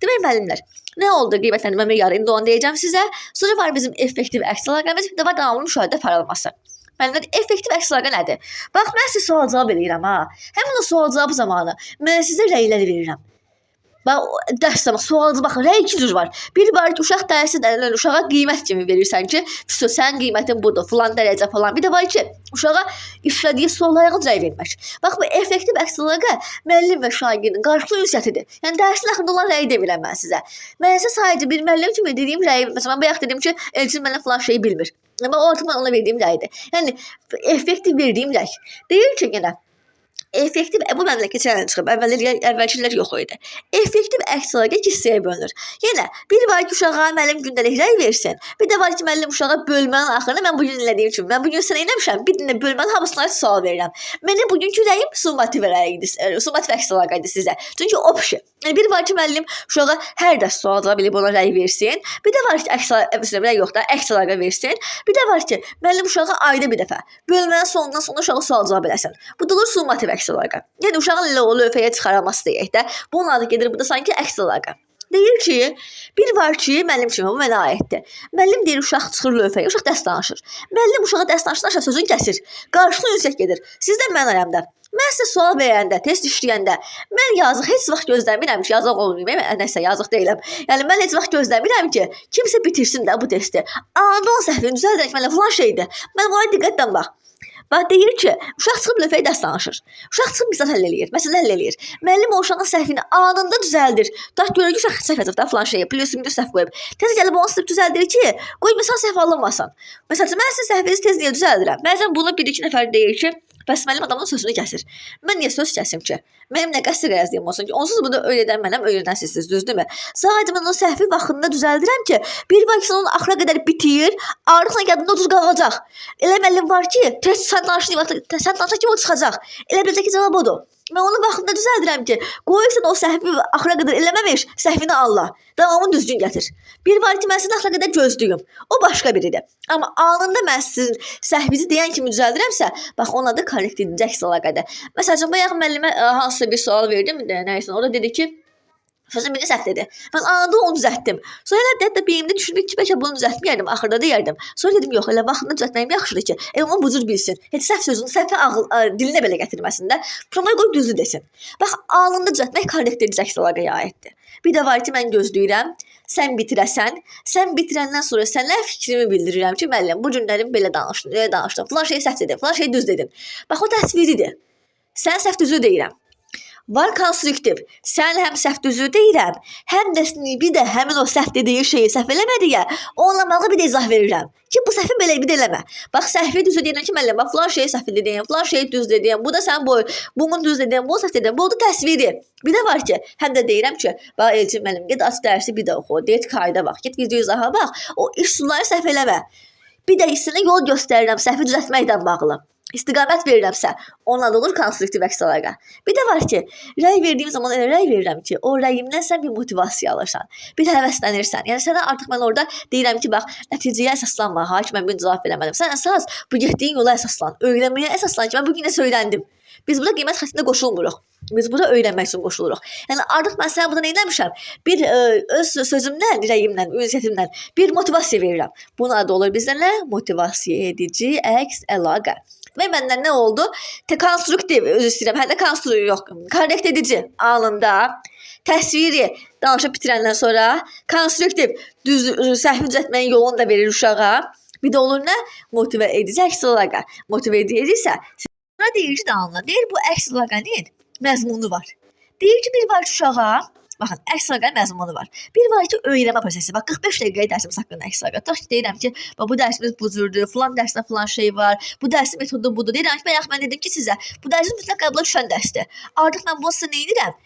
Demək müəllimlər, nə oldu qiymətləndirmə meyarı? İndi onu deyəcəm sizə. Sonra var bizim effektiv əks əlaqəmiz, bir də var davamlı müşahidə aparılması. Müəllimlər, effektiv əks əlaqə nədir? Bax, mən sizə sual cavab eləyirəm ha. Həmin o sual cavab zamanı mən sizə rəylər verirəm. Bax, dərs zamanı sual cavab, bax, rəy iki cür var. Bir var ki, uşaq dərsi də, uşağa qiymət kimi verirsən ki, vəsə, sənin qiymətin budur, filan dərəcə falan. Bir də var ki, uşağa işlədiyi suallara rəy vermək. Bax, bu effektiv əks əlaqə müəllim və şagirdin qarşılıqlı ünsiyyətidir. Yəni dərsin axırında olan rəyi demirəm mən sizə. Mən sizə sadəcə bir müəllim kimi dediyim rəyi, məsələn, mən bayaq dedim ki, Elçin müəllim filan şeyi bilmir. Amma o artıq mən ona verdiyim rəydir. Yəni effektiv verdiyim rəy. Deyir ki, yenə Effektiv, bu mənlə keçən il çıxıb, əvvəlki illər yox idi. Effektiv əks əlaqə iki hissəyə bölünür. Yenə bir var ki, uşağa müəllim gündəlik rəy versin. Bir də var ki, müəllim uşağa bölmənin axırında mən bu gün elədiyim kimi, mən bu gün sənə eləmişəm, bir dənə bölmənin hamısına sual verirəm. Mənim bugünkü rəyim summativ rəy idi, summativ əks əlaqə idi sizə. Çünki o pişi. Yəni bir var ki, müəllim uşağa hər dərs sual cavab eləyib ona rəy versin. Bir də var ki, əks əlaqə, rəy yox da, əks əlaqə versin. Bir də var ki, müəllim uşağa ayda bir dəfə bölmənin sonundan sonra uşağa sual cavab eləsin. Bu da olur summativ əks əlaqə. Yəni uşağın elə o lövhəyə çıxarılması deyək də. Bunun adı gedir burada sanki əks əlaqə. Deyir ki, bir var ki, müəllim kimi bu mənə aiddir. Müəllim deyir uşaq çıxır lövhəyə, uşaq dərs danışır. Müəllim uşağa dərs danışır, sözünü kəsir. Qarşılıqlı ünsiyyət gedir. Siz də mən aramda. Mən sizə sual verəndə, test işləyəndə, mən yazıq heç vaxt gözləmirəm ki, yazıq olmayım, nəsə yazıq deyiləm. Yəni mən heç vaxt gözləmirəm ki, kimsə bitirsin də bu testi. Anında onun səhvini düzəldərək mənə filan şeydir. Mən buna diqqətlə bax. Bax deyir ki, uşaq çıxıb lövhəyə dərs danışır. Uşaq çıxıb misal həll eləyir, məsələ həll eləyir. Müəllim o uşağın səhvini anında düzəldir. Tutaq görür ki, uşaq səhv yazıb da filan şeyi, plus minus səhv qoyub. Tez gəlib onu silib düzəldir ki, qoy misal səhv alınmasın. Məsəl üçün mən sizin səhvinizi tez niyə düzəldirəm? Bəzən bunu bir iki nəfər deyir ki, bəs müəllim adamın sözünü kəsir. Mən niyə söz kəsim ki? Mənim nə qəsdi qərəzliyim olsun ki, onsuz bunu öyrədən mənəm, öyrədən sizsiniz, düzdürmü? Sadəcə mən o səhvi vaxtında düzəldirəm ki, bir var ki, sən onun axıra qədər bitir, artıq sən yadında otur qalacaq. Elə müəllim var ki, tez sən danışdığın vaxt, sən danışan kimi o çıxacaq. Elə biləcək ki, cavab odur. Mən onu vaxtında düzəldirəm ki, qoy sən o səhvi axıra qədər eləməmiş, səhvini anla. Davamını düzgün gətir. Bir var ki, mən səni axıra qədər gözləyim. O başqa biridir. Amma anında mən sizin səhvinizi deyən kimi düzəldirəmsə, bax onun adı korrekt edici əks əlaqədir. Məsəl üçün, bayaq müəllimə hansısa bir sual verdim, nəysə, o da dedi ki, sözün birini səhv dedi. Mən anında onu düzəltdim. Sonra elə hətta beynimdə düşündüm ki, bəlkə bunu düzəltməyərdim, axırda deyərdim. Sonra dedim, yox, elə vaxtında düzəltməyim yaxşıdır ki, elə onu bu cür bilsin. Heç səhv sözünü səhvə ağıl, dilinə belə gətirməsin də. Promoy qoy düzü desin. Bax, anında düzəltmək korrekt edici əks əlaqəyə aiddir. Bir də var ki, mən gözləyirəm, sən bitirəsən, sən bitirəndən sonra sənə fikrimi bildirirəm ki, müəllim, bu günlərim belə danışdın, elə danışdın, filan şeyi səhv dedin, filan şeyi düz dedin. Bax, o təsviridir. Sən səhv düzü deyirəm. Var konstruktiv. Sən həm səhv düzü deyirəm, həm də bir də həmin o səhv dediyi şeyi səhv eləmə deyə onunla bağlı bir də izah verirəm ki, bu səhvi belə bir də eləmə. Bax, səhvi düzü deyirəm ki, müəllim, bax, filan şeyi səhv dedin, filan şeyi düz dedin, bu da sən boy, bunu düz dedin, bunu səhv dedin, bu da təsviri. Bir də var ki, həm də deyirəm ki, bax, Elçin müəllim, get aç dərsi bir də oxu, get kayda bax, get video izaha bax, o iş üsulları səhv eləmə. Bir də sənə yol göstərirəm səhvi düzəltməklə bağlı. İstiqamət verirəmsə, onunla da olur konstruktiv əks əlaqə. Bir də var ki, rəy verdiyim zaman elə rəy verirəm ki, o rəyimdən sən bir motivasiya alırsan, bir həvəslənirsən. Yəni sənə artıq mən orada deyirəm ki, bax, nəticəyə əsaslanma, ha ki, mən bu gün cavab verəmədim. Sən əsas bu getdiyin yola əsaslan, öyrənməyə əsaslan ki, mən bu gün nəsə öyrəndim. Biz burada qiymət xəttində qoşulmuruq. Biz burada öyrənmək üçün qoşuluruq. Yəni artıq mən sənə burada nə etmişəm? Bir öz sözümlə, rəyimlə, ünsiyyətimlə bir motivasiya verirəm. Bunun adı olur bizdə nə? Motivasiya edici əks əlaqə. Və məndən nə oldu? Konstruktiv, özür istəyirəm, hə də konstruktiv yox, korrekt edici anında təsviri danışıb bitirəndən sonra konstruktiv düz səhvi düzəltməyin yolunu da verir uşağa. Bir də olur nə? Motivə edici əks əlaqə. Motivə ediciysə, sonra deyir ki, danla. Deyir bu əks əlaqənin məzmunu var. Deyir ki, bir var ki, uşağa, baxın, əks əlaqənin məzmunu var. Bir var ki, öyrənmə prosesi. Bax, 45 dəqiqəyə dərsimiz haqqında əks əlaqə. Tutaq ki, deyirəm ki, bax, bu dərsimiz bu cürdür, filan dərsdə filan şey var, bu dərsin metodu budur. Deyirəm ki, bayaq mən dedim ki, sizə, bu dərsin mütləq qəbula düşən dərsdir. Artıq mən bunu sizə nə edirəm?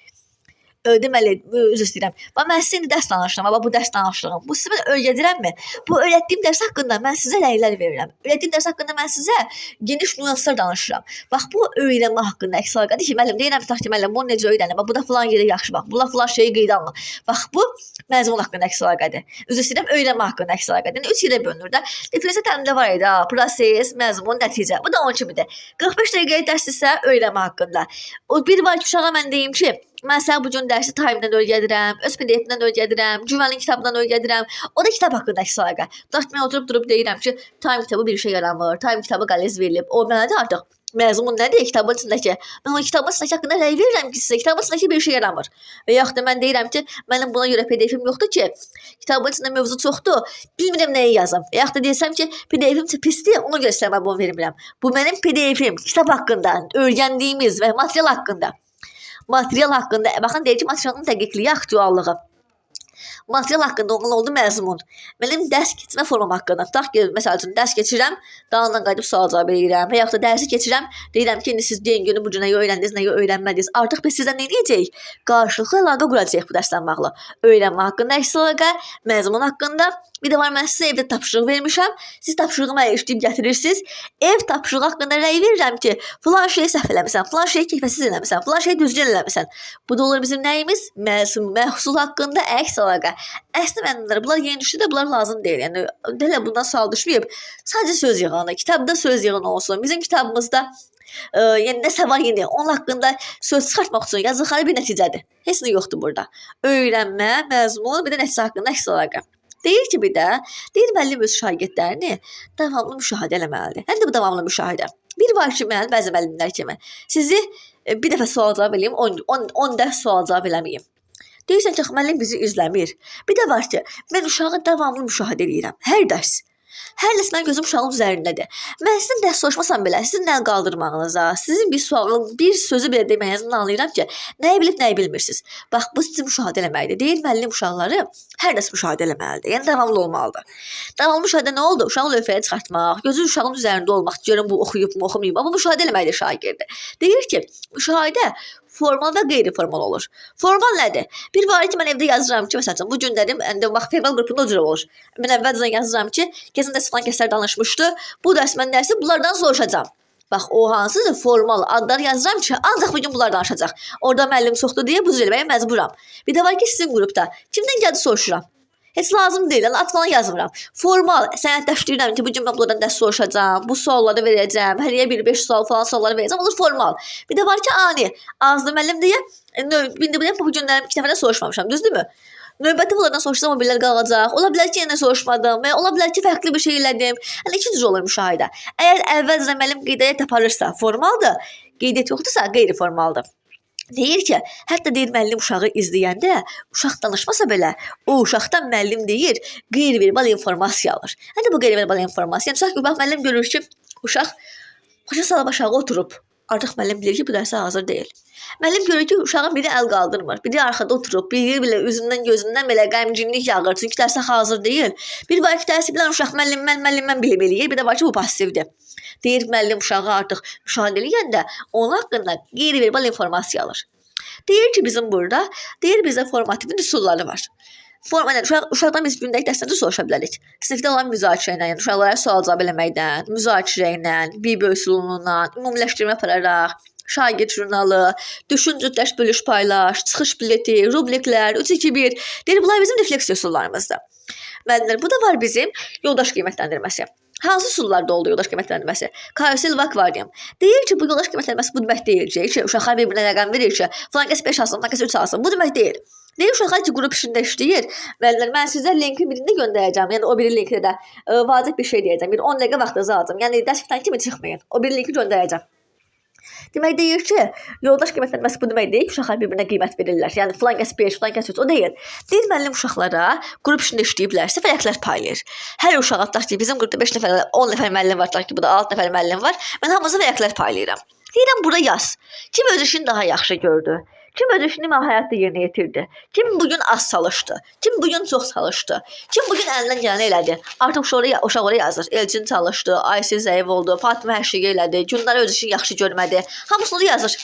Deməli, üzr istəyirəm. Bax, mən sizə indi dərs danışıram, bax, bu dərs danışdığım. Bu sizə mən öyrədirəmmi? Bu öyrətdiyim dərs haqqında mən sizə rəylər verirəm. Öyrətdiyim dərs haqqında mən sizə geniş nüanslar danışıram. Bax, bu öyrənmə haqqında əks əlaqədir ki, müəllim, deyirəm, tutaq ki, müəllim, bunu necə öyrənim? Bax, bu da filan yerə yaxşı bax, bu da filan şeyi qeydə alın. Bax, bu məzmun haqqında əks əlaqədir. Üzr istəyirəm, öyrənmə haqqında əks əlaqədir. Yəni, 3 yerə bölünür də. Diferensial təlimdə var idi, ha, proses, məzmun, nəticə. Bu da onun kimidir. 45 dəqiqəlik dərs isə öyrənmə haqqında. O bir var ki, uşağa mən deyim ki, mən sənə bu gün dərsi time-dan öyrədirəm, öz PDF-dən öyrədirəm, Güvənin kitabından öyrədirəm. O da kitab haqqında əks əlaqə. Tutaq ki, mən oturub durub deyirəm ki, time kitabı bir işə yaramır, time kitabı qaliz verilib. O mənada artıq məzmun nədir kitabın içindəki? Mən o kitabın içindəki haqqında rəy verirəm ki, sizə kitabın içindəki bir işə yaramır. Və yaxud da mən deyirəm ki, mənim buna görə PDF-im yoxdur ki, kitabın içində mövzu çoxdur, bilmirəm nəyi yazım. Və yaxud da desəm ki, PDF-im pisdir, ona görə sizə mən bunu vermirəm. Bu mənim PDF-im, kitab haqqında, öyrəndiyimiz və material haqqında. Material haqqında, baxın, deyir ki, materialın dəqiqliyi, aktuallığı. Material haqqında olan oldu məzmun. Mənim dərs keçmə formam haqqında. Tutaq ki, məsəl üçün dərs keçirəm, dalından qayıdıb sual cavab eləyirəm və yaxud da dərsi keçirəm, deyirəm ki, indi siz deyin görün bu cür nəyi öyrəndiniz, nəyi öyrənmədiniz. Artıq biz sizlə nə edəcəyik? Qarşılıqlı əlaqə quracağıq bu dərslə bağlı. Öyrənmə haqqında əks əlaqə, məzmun haqqında. Bir də var mən sizə evdə tapşırıq vermişəm. Siz tapşırığı mənə işləyib gətirirsiniz. Ev tapşırığı haqqında rəy verirəm ki, filan şeyi səhv eləmisən, filan şeyi keyfiyyətsiz eləmisən, filan şeyi düzgün eləmisən. Bu da olur bizim nəyimiz? Məzmun, məhsul haqqında əks əlaqə. Əslində müəllimlər, bunlar yeni düşdü də bunlar lazım deyil. Yəni hələ bundan sual düşməyib. Sadəcə söz yığını, kitabda söz yığını olsun. Bizim kitabımızda yəni nəsə var yeni, onun haqqında söz çıxartmaq üçün yazdıqları bir nəticədir. Heç nə yoxdur burada. Öyrənmə, məzmun, bir də nəticə haqqında əks əlaqə. Deyir ki, bir də, deyir müəllim öz şagirdlərini davamlı müşahidə eləməlidir. Həm də bu davamlı müşahidə. Bir var ki, mən bəzi müəllimlər kimi sizi bir dəfə sual cavab eləyim, 10 dəfə sual cavab eləməyim. Deyirsən ki, müəllim bizi izləmir. Bir də var ki, mən uşağı davamlı müşahidə eləyirəm. Hər dərs. Hər dərs mənim gözüm uşağın üzərindədir. Mən sizin dərs soruşmasam belə, sizin əl qaldırmağınıza, sizin bir sualın, bir sözü belə deməyinizdən anlayıram ki, nəyi bilib, nəyi bilmirsiniz. Bax, bu sizin müşahidə eləməkdir. Deyir, müəllim uşaqları hər dərs müşahidə eləməlidir. Yəni, davamlı olmalıdır. Davamlı müşahidə nə oldu? Uşağı lövhəyə çıxartmaq, gözü uşağın üzərində olmaq, görün bu oxuyub mu, oxumayıb. Amma müşahidə eləməkdir şagirdi. Deyir ki, müşahidə formal və qeyri-formal olur. Formal nədir? Bir var ki, mən evdə yazıram ki, məsəl üçün, bu günlərim, indi bax, fevral qrupunda o cür olur. Mən əvvəlcədən yazıram ki, keçən dərs filan kəslər danışmışdı, bu dərs mən dərsi bunlardan soruşacağam. Bax, o hansıdır? Formal adlar yazıram ki, ancaq bugün bunlar danışacaq. Orada müəllim çoxdur deyə bu cür eləməyə məcburam. Bir də var ki, sizin qrupda kimdən gəldi soruşuram. Heç lazım deyil, yəni ad falan yazmıram. Formal sənədləşdirirəm ki, bu gün mən bunlardan dərs soruşacağam, bu sualları verəcəm, həriyə bir 5 sual falan sualları verəcəm, olur formal. Bir də var ki, ani, azlı müəllim deyə, indi bu günlərim 2 dəfə də soruşmamışam, düzdürmü? Növbəti bunlardan soruşsam o birlər qalacaq. Ola bilər ki, yenə soruşmadım və ola bilər ki, fərqli bir şey elədim. Yəni iki cür olur müşahidə. Əgər əvvəlcədən müəllim qeydiyyat aparırsa, formaldır, qeydiyyat yoxdursa, qeyri-formaldır. Deyir ki, hətta deyir müəllim uşağı izləyəndə, uşaq danışmasa belə, o uşaqdan müəllim deyir, qeyri-verbal informasiya alır. Hətta bu qeyri-verbal informasiya, yəni, uşaq, bax, müəllim görür ki, uşaq başa salıb aşağı oturub. Artıq müəllim bilir ki, bu dərsə hazır deyil. Müəllim görür ki, uşağın biri əl qaldırmır, biri arxada oturub, biri belə üzündən, gözündən belə qəmginlik yağır, çünki dərsə hazır deyil. Bir var ki, dərsi bilən uşaq müəllim, mən, müəllim, mən bilim eləyir, bir də var ki, bu passivdir. Deyir, müəllim uşağı artıq müşahidə eləyəndə onun haqqında qeyri-verbal informasiya alır. Deyir ki, bizim burada, deyir bizdə formativin üsulları var. Yəni, uşaqdan biz gündəlik dərslərdə soruşa bilərik. Sinifdə olan müzakirə ilə, yəni uşaqlara sual cavab eləməkdən, müzakirə ilə, bir üsulundan, ümumiləşdirmə apararaq, şagird jurnalı, düşün, cütləş, bölüş, paylaş, çıxış bileti, rubriklər, 3, 2, 1. Deyir, bunlar bizim refleksiya üsullarımızdır. Müəllimlər, bu da var bizim yoldaş qiymətləndirməsi. Hansı üsullarda oldu yoldaş qiymətləndirməsi? Karusel və akvarium. Deyir ki, bu yoldaş qiymətləndirməsi bu demək deyil ki, uşaqlar bir-birinə rəqəm verir ki, filan kəs 5 alsın, filan kəs 3 alsın. Bu demək deyil. Deyir uşaqlar ki, qrup işində işləyir. Müəllimlər, mən sizə linkin birini göndərəcəm. Yəni o biri linkdə də vacib bir şey deyəcəm. Bir 10 dəqiqə vaxtınızı alacağım. Yəni dərs bitən kimi çıxmayın. O biri linki göndərəcəm. Demək deyir ki, yoldaş qiymətləndirməsi bu demək deyil ki, uşaqlar bir-birinə qiymət verirlər. Yəni filan kəs 5, filan kəs 3, o deyil. Deyir müəllim uşaqlara qrup işində işləyiblərsə vərəqlər paylayır. Hər uşağa tutaq ki, bizim qrupda 5 nəfər, 10 nəfər müəllim var, tutaq ki, burada 6 nəfər müəllim var. Mən hamısına vərəqlər paylayıram. Deyirəm bura yaz. Kim öz işini daha yaxşı gördü? Kim öz işini həyatda yerinə yetirdi? Kim bugün az çalışdı? Kim bugün çox çalışdı? Kim bugün əlindən gələni elədi? Artıq uşaq oraya yazır. Elçin çalışdı, Aysel zəif oldu, Fatimə hər şeyi elədi, Günlar öz işini yaxşı görmədi. Hamısını yazır.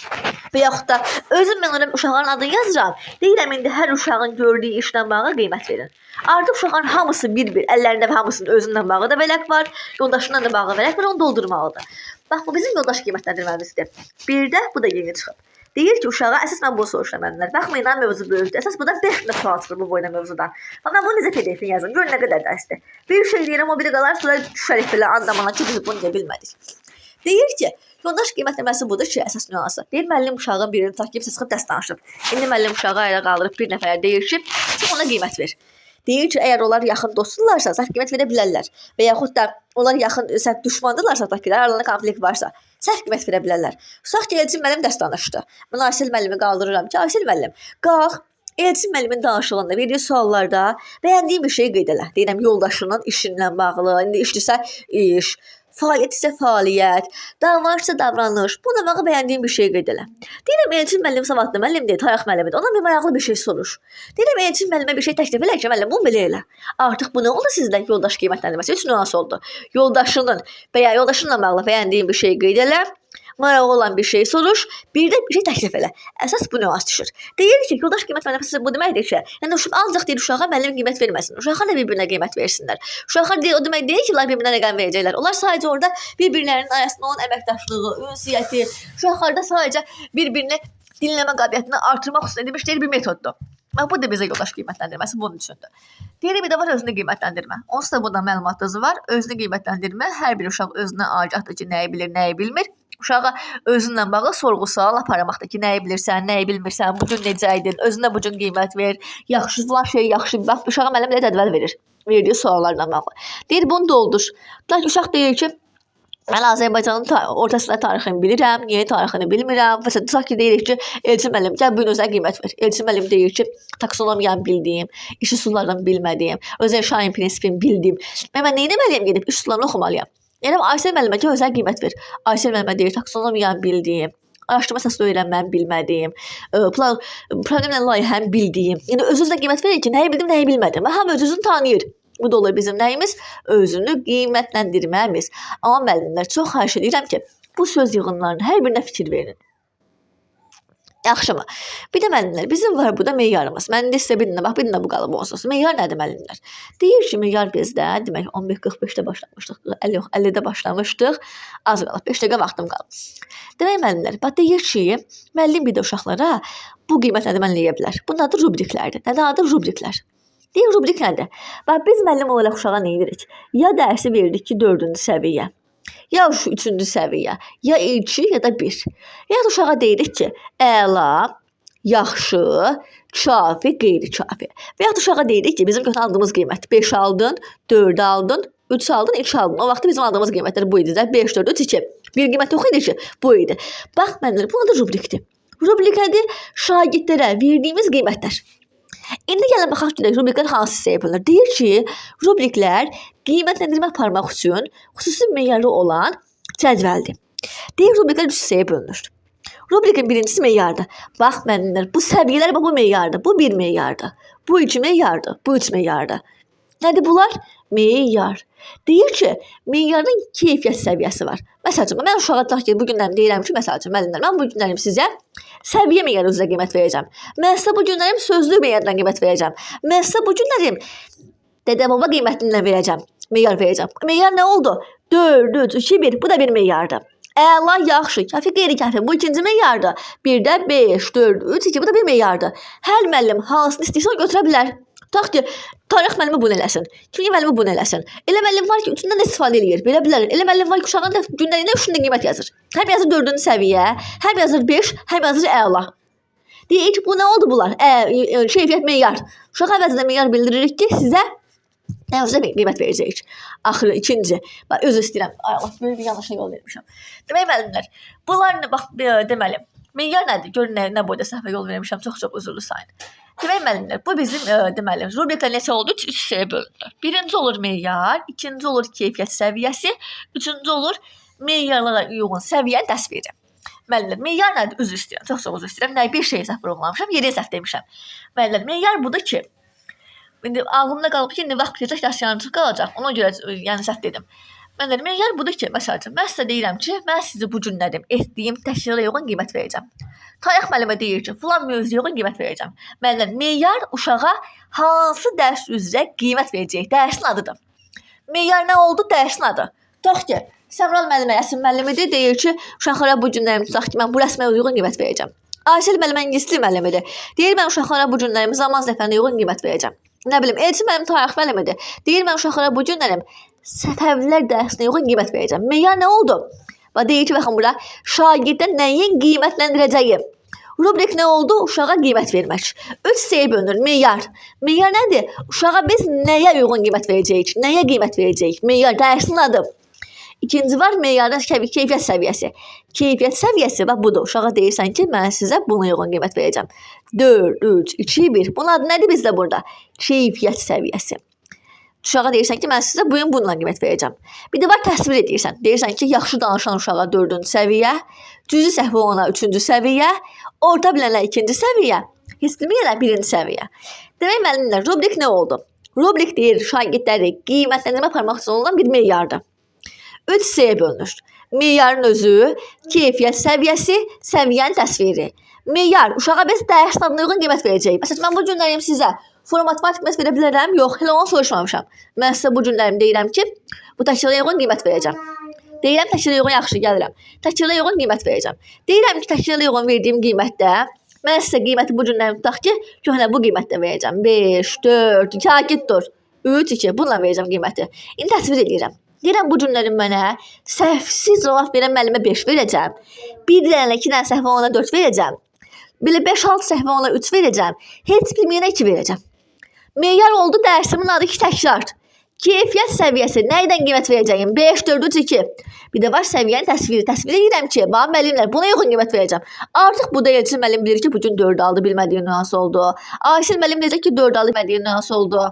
Və yaxud da özüm mən oraya uşaqların adını yazıram. Deyirəm indi hər uşağın gördüyü işlə bağlı qiymət verin. Artıq uşaqların hamısı bir-bir əllərində və hamısının özündən bağlı da vərəq var, yoldaşından da bağlı vərəq var, onu doldurmalıdır. Bax, bu bizim yoldaş qiymətləndirməmizdir. Bir də bu da yeni çıxıb. Deyir ki, uşağa, əsas mən bunu soruşuram müəllimlər. Baxmayın, lan mövzu böyükdür. Əsas buradan 5 dənə sual çıxır bu boyda mövzudan. Bax, mən bunu necə PDF-ini yazım? Görün nə qədər dərsdir. Bir şey deyirəm, o biri qalar, sonra düşərik belə andamana ki, biz bunu deyə bilmədik. Deyir ki, yoldaş qiymətləndirməsi budur ki, əsas nüansı. Deyir, müəllim uşağın birini tutaq ki, çıxıb dərs danışıb. İndi müəllim uşağı ayağa qaldırıb bir nəfərə deyir ki, çıx ona qiymət ver. Deyir ki, əgər onlar yaxın dostdurlarsa, səhv qiymət verə bilərlər. Və yaxud da onlar yaxın səhv düşmandırlarsa, tutaq ki, aralarında konflikt varsa, səhv qiymət verə bilərlər. Tutaq ki, Elçin müəllim dərs danışdı. Mən Aysel müəllimi qaldırıram ki, Aysel müəllim, qalx, Elçin müəllimin danışığında, verdiyi suallarda bəyəndiyin bir şeyi qeyd elə. Deyirəm, yoldaşının işinlə bağlı, indi işdirsə iş, Fəaliyyət isə fəaliyyət, davranış isə davranış. Bununla bağlı bəyəndiyim bir şey qeyd elə. Deyirəm Elçin müəllim savadlı müəllimdir, tarix müəllimidir. Ondan bir maraqlı bir şey soruş. Deyirəm Elçin müəllimə bir şey təklif elə ki, müəllim bunu belə elə. Artıq bu nə oldu sizdə? Yoldaş qiymətləndirməsi. Üç nüans oldu. Yoldaşının və ya yoldaşınla bağlı bəyəndiyin bir şey qeyd elə. Maraqlı olan bir şey soruş, bir də bir şey təklif elə. Əsas bu nüans düşür. Deyir ki, yoldaş qiymətləndirməsi bu deməkdir ki, yəni uşaq ancaq deyir uşağa müəllim qiymət verməsin. Uşaqlar da bir-birinə qiymət versinlər. Uşaqlar deyir, o demək deyil ki, onlar bir-birinə rəqəm verəcəklər. Onlar sadəcə orada bir-birlərinin arasında olan əməkdaşlığı, ünsiyyəti, uşaqlarda sadəcə bir-birini dinləmə qabiliyyətini artırmaq üçün edilmiş deyir bir metoddur. Bax bu da bizə yoldaş qiymətləndirməsi bunun üçündür. Deyir bir də var özünü qiymətləndirmə. Onsuz da bundan məlumatınız var. Özünü qiymətləndirmə hər bir uşaq özünə agahdır ki, nəyi bilir, nəyi bilmir. Uşağa özünlə bağlı sorğu-sual aparmaqdır ki, nəyi bilirsən, nəyi bilmirsən, bu gün necə idin, özünə bu gün qiymət ver, yaxşı filan şey yaxşı. Bax uşağa müəllim belə cədvəl verir. Verdiyi suallarla bağlı. Deyir bunu doldur. Tutaq ki, uşaq deyir ki, mən Azərbaycanın ortasında tarixini bilirəm, yeni tarixini bilmirəm. Məsələn, tutaq ki, deyirik ki, Elçin müəllim, gəl bu gün özünə qiymət ver. Elçin müəllim deyir ki, taksonomiyanı bildiyim, iş üsullarını bilmədiyim, özəl Şahin prinsipini bildim. Mən nə etməliyəm gedib iş üsullarını oxumalıyam. Yəni Aysel müəllimə ki, özünə qiymət ver. Aysel müəllimə deyir, taksonomiyanı bildiyim, araşdırma əsaslı öyrənməni bilmədiyim, plan problemlə layihəni bildiyim. Yəni öz-özünə qiymət verir ki, nəyi bildim, nəyi bilmədim. Və hamı öz-özünü tanıyır. Bu da olur bizim nəyimiz? Özünü qiymətləndirməmiz. Amma müəllimlər, çox xahiş edirəm ki, bu söz yığınlarının hər birinə fikir verin. Yaxşımı? Bir də müəllimlər, bizim var burada meyarımız. Mən indi sizə bir dənə bax, bir dənə bu qalıb onsuz. Meyar nədir müəllimlər? Deyir ki, meyar bizdə, demək 11:45-də başlamışdıq. 50 yox, 50-də başlamışdıq. Az qalıb, 5 dəqiqə vaxtım qalıb. Demək müəllimlər, bax deyir ki, müəllim bir də uşaqlara bu qiymətləndirməni eləyə bilər. Bunun adı rubriklərdir. Nədir adı? Rubriklər. Deyir rubrik nədir? Bax biz müəllim olaraq uşağa nə edirik? Ya dərsi veririk ki, 4-cü səviyyə, ya 3-cü səviyyə, ya 2, ya da 1. Ya da uşağa deyirik ki, əla, yaxşı, kafi, qeyri-kafi. Və ya da uşağa deyirik ki, bizim götürən aldığımız qiymət 5 aldın, 4 aldın, 3 aldın, 2 aldın. O vaxt bizim aldığımız qiymətlər bu idi də. 5, 4, 3, 2. Bir qiymət yox idi ki, bu idi. Bax, müəllimlər, bunun adı rubrikdir. Rubrik nədir? Şagirdlərə verdiyimiz qiymətlər. İndi gəlin baxaq ki, rubriklər hansı hissəyə bölünür? Deyir ki, rubriklər qiymətləndirmə aparmaq üçün xüsusi meyarı olan cədvəldir. Deyir, rubriklər üç hissəyə bölünür. Rubrikin birincisi meyardır. Bax müəllimlər, bu səviyyələr bax bu meyardır. Bu bir meyardır. Bu iki meyardır. Bu üç meyardır. Nədir bunlar? Meyar. Deyir ki, meyarın keyfiyyət səviyyəsi var. Məsəl üçün, mən uşağa tutaq ki, bu günlərim deyirəm ki, məsəl üçün, müəllimlər, mən bu günlərim sizə səviyyə meyarı üzrə qiymət verəcəm. Mən sizə bu günlərim sözlü meyarından qiymət verəcəm. Mən sizə bu günlərim dədə-baba qiymətindən verəcəm. Meyar verəcəm. Meyar nə oldu? 4, 3, 2, 1. Bu da bir meyardır. Əla, yaxşı, kafi, qeyri-kafi. Bu ikinci meyardır. Bir də 5, 4, 3, 2. Bu da bir meyardır. Hər müəllim hansını istəyirsə onu götürə bilər. Tutaq ki, tarix müəllimi bunu eləsin, kimya müəllimi bunu eləsin. Elə müəllim var ki, üçündən də istifadə eləyir, belə bilər. Elə müəllim var ki, uşağın da gündəliyində üçündən qiymət yazır. Həm yazır 4-cü səviyyə, həm yazır 5, həm yazır əla. Deyir ki, bu nə oldu bunlar? Keyfiyyət meyar. Uşaq əvəzində meyar bildiririk ki, sizə nə özünə qiymət verəcəyik. Axırı ikinci, bax özür istəyirəm. Ay Allah, böyük bir yanlışa yol vermişəm. Demək müəllimlər, bunlar nə bax deməli, meyar nədir? Görün nə boyda səhvə yol vermişəm. Çox-çox üzürlü sayın. Demək müəllimlər, bu bizim deməli rubriklər neçə oldu? Üç hissəyə bölündü. Birinci olur meyar, ikinci olur keyfiyyət səviyyəsi, üçüncü olur meyarlara uyğun səviyyənin təsviri. Müəllimlər, meyar nədir? Üzr istəyirəm. Çox-çox üzr istəyirəm. Nə bir şeyi səhv vurğulamışam, yeri səhv demişəm. Müəllimlər, meyar budur ki, indi ağlımda qalıb ki, indi vaxt bitəcək, dərs yarımçıq qalacaq. Ona görə yəni səhv dedim. Müəllimlər, meyar budur ki, məsəl üçün, mən sizə deyirəm ki, mən sizi bu günlərim etdiyim təşkilata uyğun qiymət verəcəm. Tarix müəllimi deyir ki, filan mövzuya uyğun qiymət verəcəm. Müəllimlər, meyar uşağa hansı dərs üzrə qiymət verəcək? Dərsin adıdır. Meyar nə oldu? Dərsin adı. Tutaq ki, Səmran müəllimə rəsm müəllimidir, deyir ki, uşaqlara bu günlərim tutaq ki, mən bu rəsmə uyğun qiymət verəcəm. Aysel müəllimə ingilis dili müəllimidir. Deyir, mən uşaqlara bu günlərim zaman zəfərinə uyğun qiymət verəcəm. Nə bilim, Elçin müəllim tarix müəllimidir. Deyir, mən uşaqlara bu günlərim Səfəvilər dərsinə uyğun qiymət verəcəm. Meyar nə oldu? Bax, deyir ki, baxın bura, şagirdə nəyin qiymətləndirəcəyim? Rubrik nə oldu? Uşağa qiymət vermək. Üç hissəyə bölünür. Meyar. Meyar nədir? Uşağa biz nəyə uyğun qiymət verəcəyik? Nəyə qiymət verəcəyik? Meyar dərsin adı. İkinci var meyarın keyfiyyət səviyyəsi. Keyfiyyət səviyyəsi bax budur. Uşağa deyirsən ki, mən sizə buna uyğun qiymət verəcəm. 4, 3, 2, 1. Bunun adı nədir bizdə burada? Keyfiyyət səviyyəsi. Uşağa deyirsən ki, mən sizə bu gün bununla qiymət verəcəm. Bir də var təsvir edirsən. Deyirsən ki, yaxşı danışan uşağa 4-cü səviyyə, cüzi səhvi olana 3-cü səviyyə, orta bilənə 2-ci səviyyə, heç bilməyənə 1-ci səviyyə. Demək müəllimlər, rubrik nə oldu? Rubrik deyir şagirdləri qiymətləndirmə aparmaq üçün olunan bir meyardır. 3 hissəyə bölünür. Meyarın özü, keyfiyyət səviyyəsi, səviyyənin təsviri. Meyar, uşağa biz dərs adına uyğun qiymət verəcəyik. Məsələn, mən bu günlərim sizə forma matematik qiymət verə bilərəm? Yox, hələ onu soruşmamışam. Mən sizə bu günlərim deyirəm ki, bu təkrara uyğun qiymət verəcəm. Deyirəm təkrara uyğun yaxşı gəlirəm. Təkrara uyğun qiymət verəcəm. Deyirəm ki, təkrara uyğun verdiyim qiymətdə mən sizə qiyməti bu günlərim tutaq ki, köhnə bu qiymətdə verəcəm. 5, 4, 2, get dur. 3, 2, bununla verəcəm qiyməti. İndi təsvir edirəm. Deyirəm bu günlərim mənə səhvsiz cavab verən müəllimə 5 verəcəm. Bir dənə, iki dənə səhv olana 4 verəcəm. Belə 5-6 səhv olana 3 verəcəm. Heç bilməyənə 2 verəcəm. Meyar oldu dərsimin adı ki, təkrar. Keyfiyyət səviyyəsi nə ilə qiymət verəcəyim? 5, 4, 3, 2. Bir də var səviyyənin təsviri. Təsvir edirəm ki, bax müəllimlər buna uyğun qiymət verəcəm. Artıq bu da Elçin müəllim bilir ki, bu gün 4 aldı, bilmədiyi nüans oldu. Ayşə müəllim deyəcək ki, 4 aldı, bilmədiyi nüans oldu.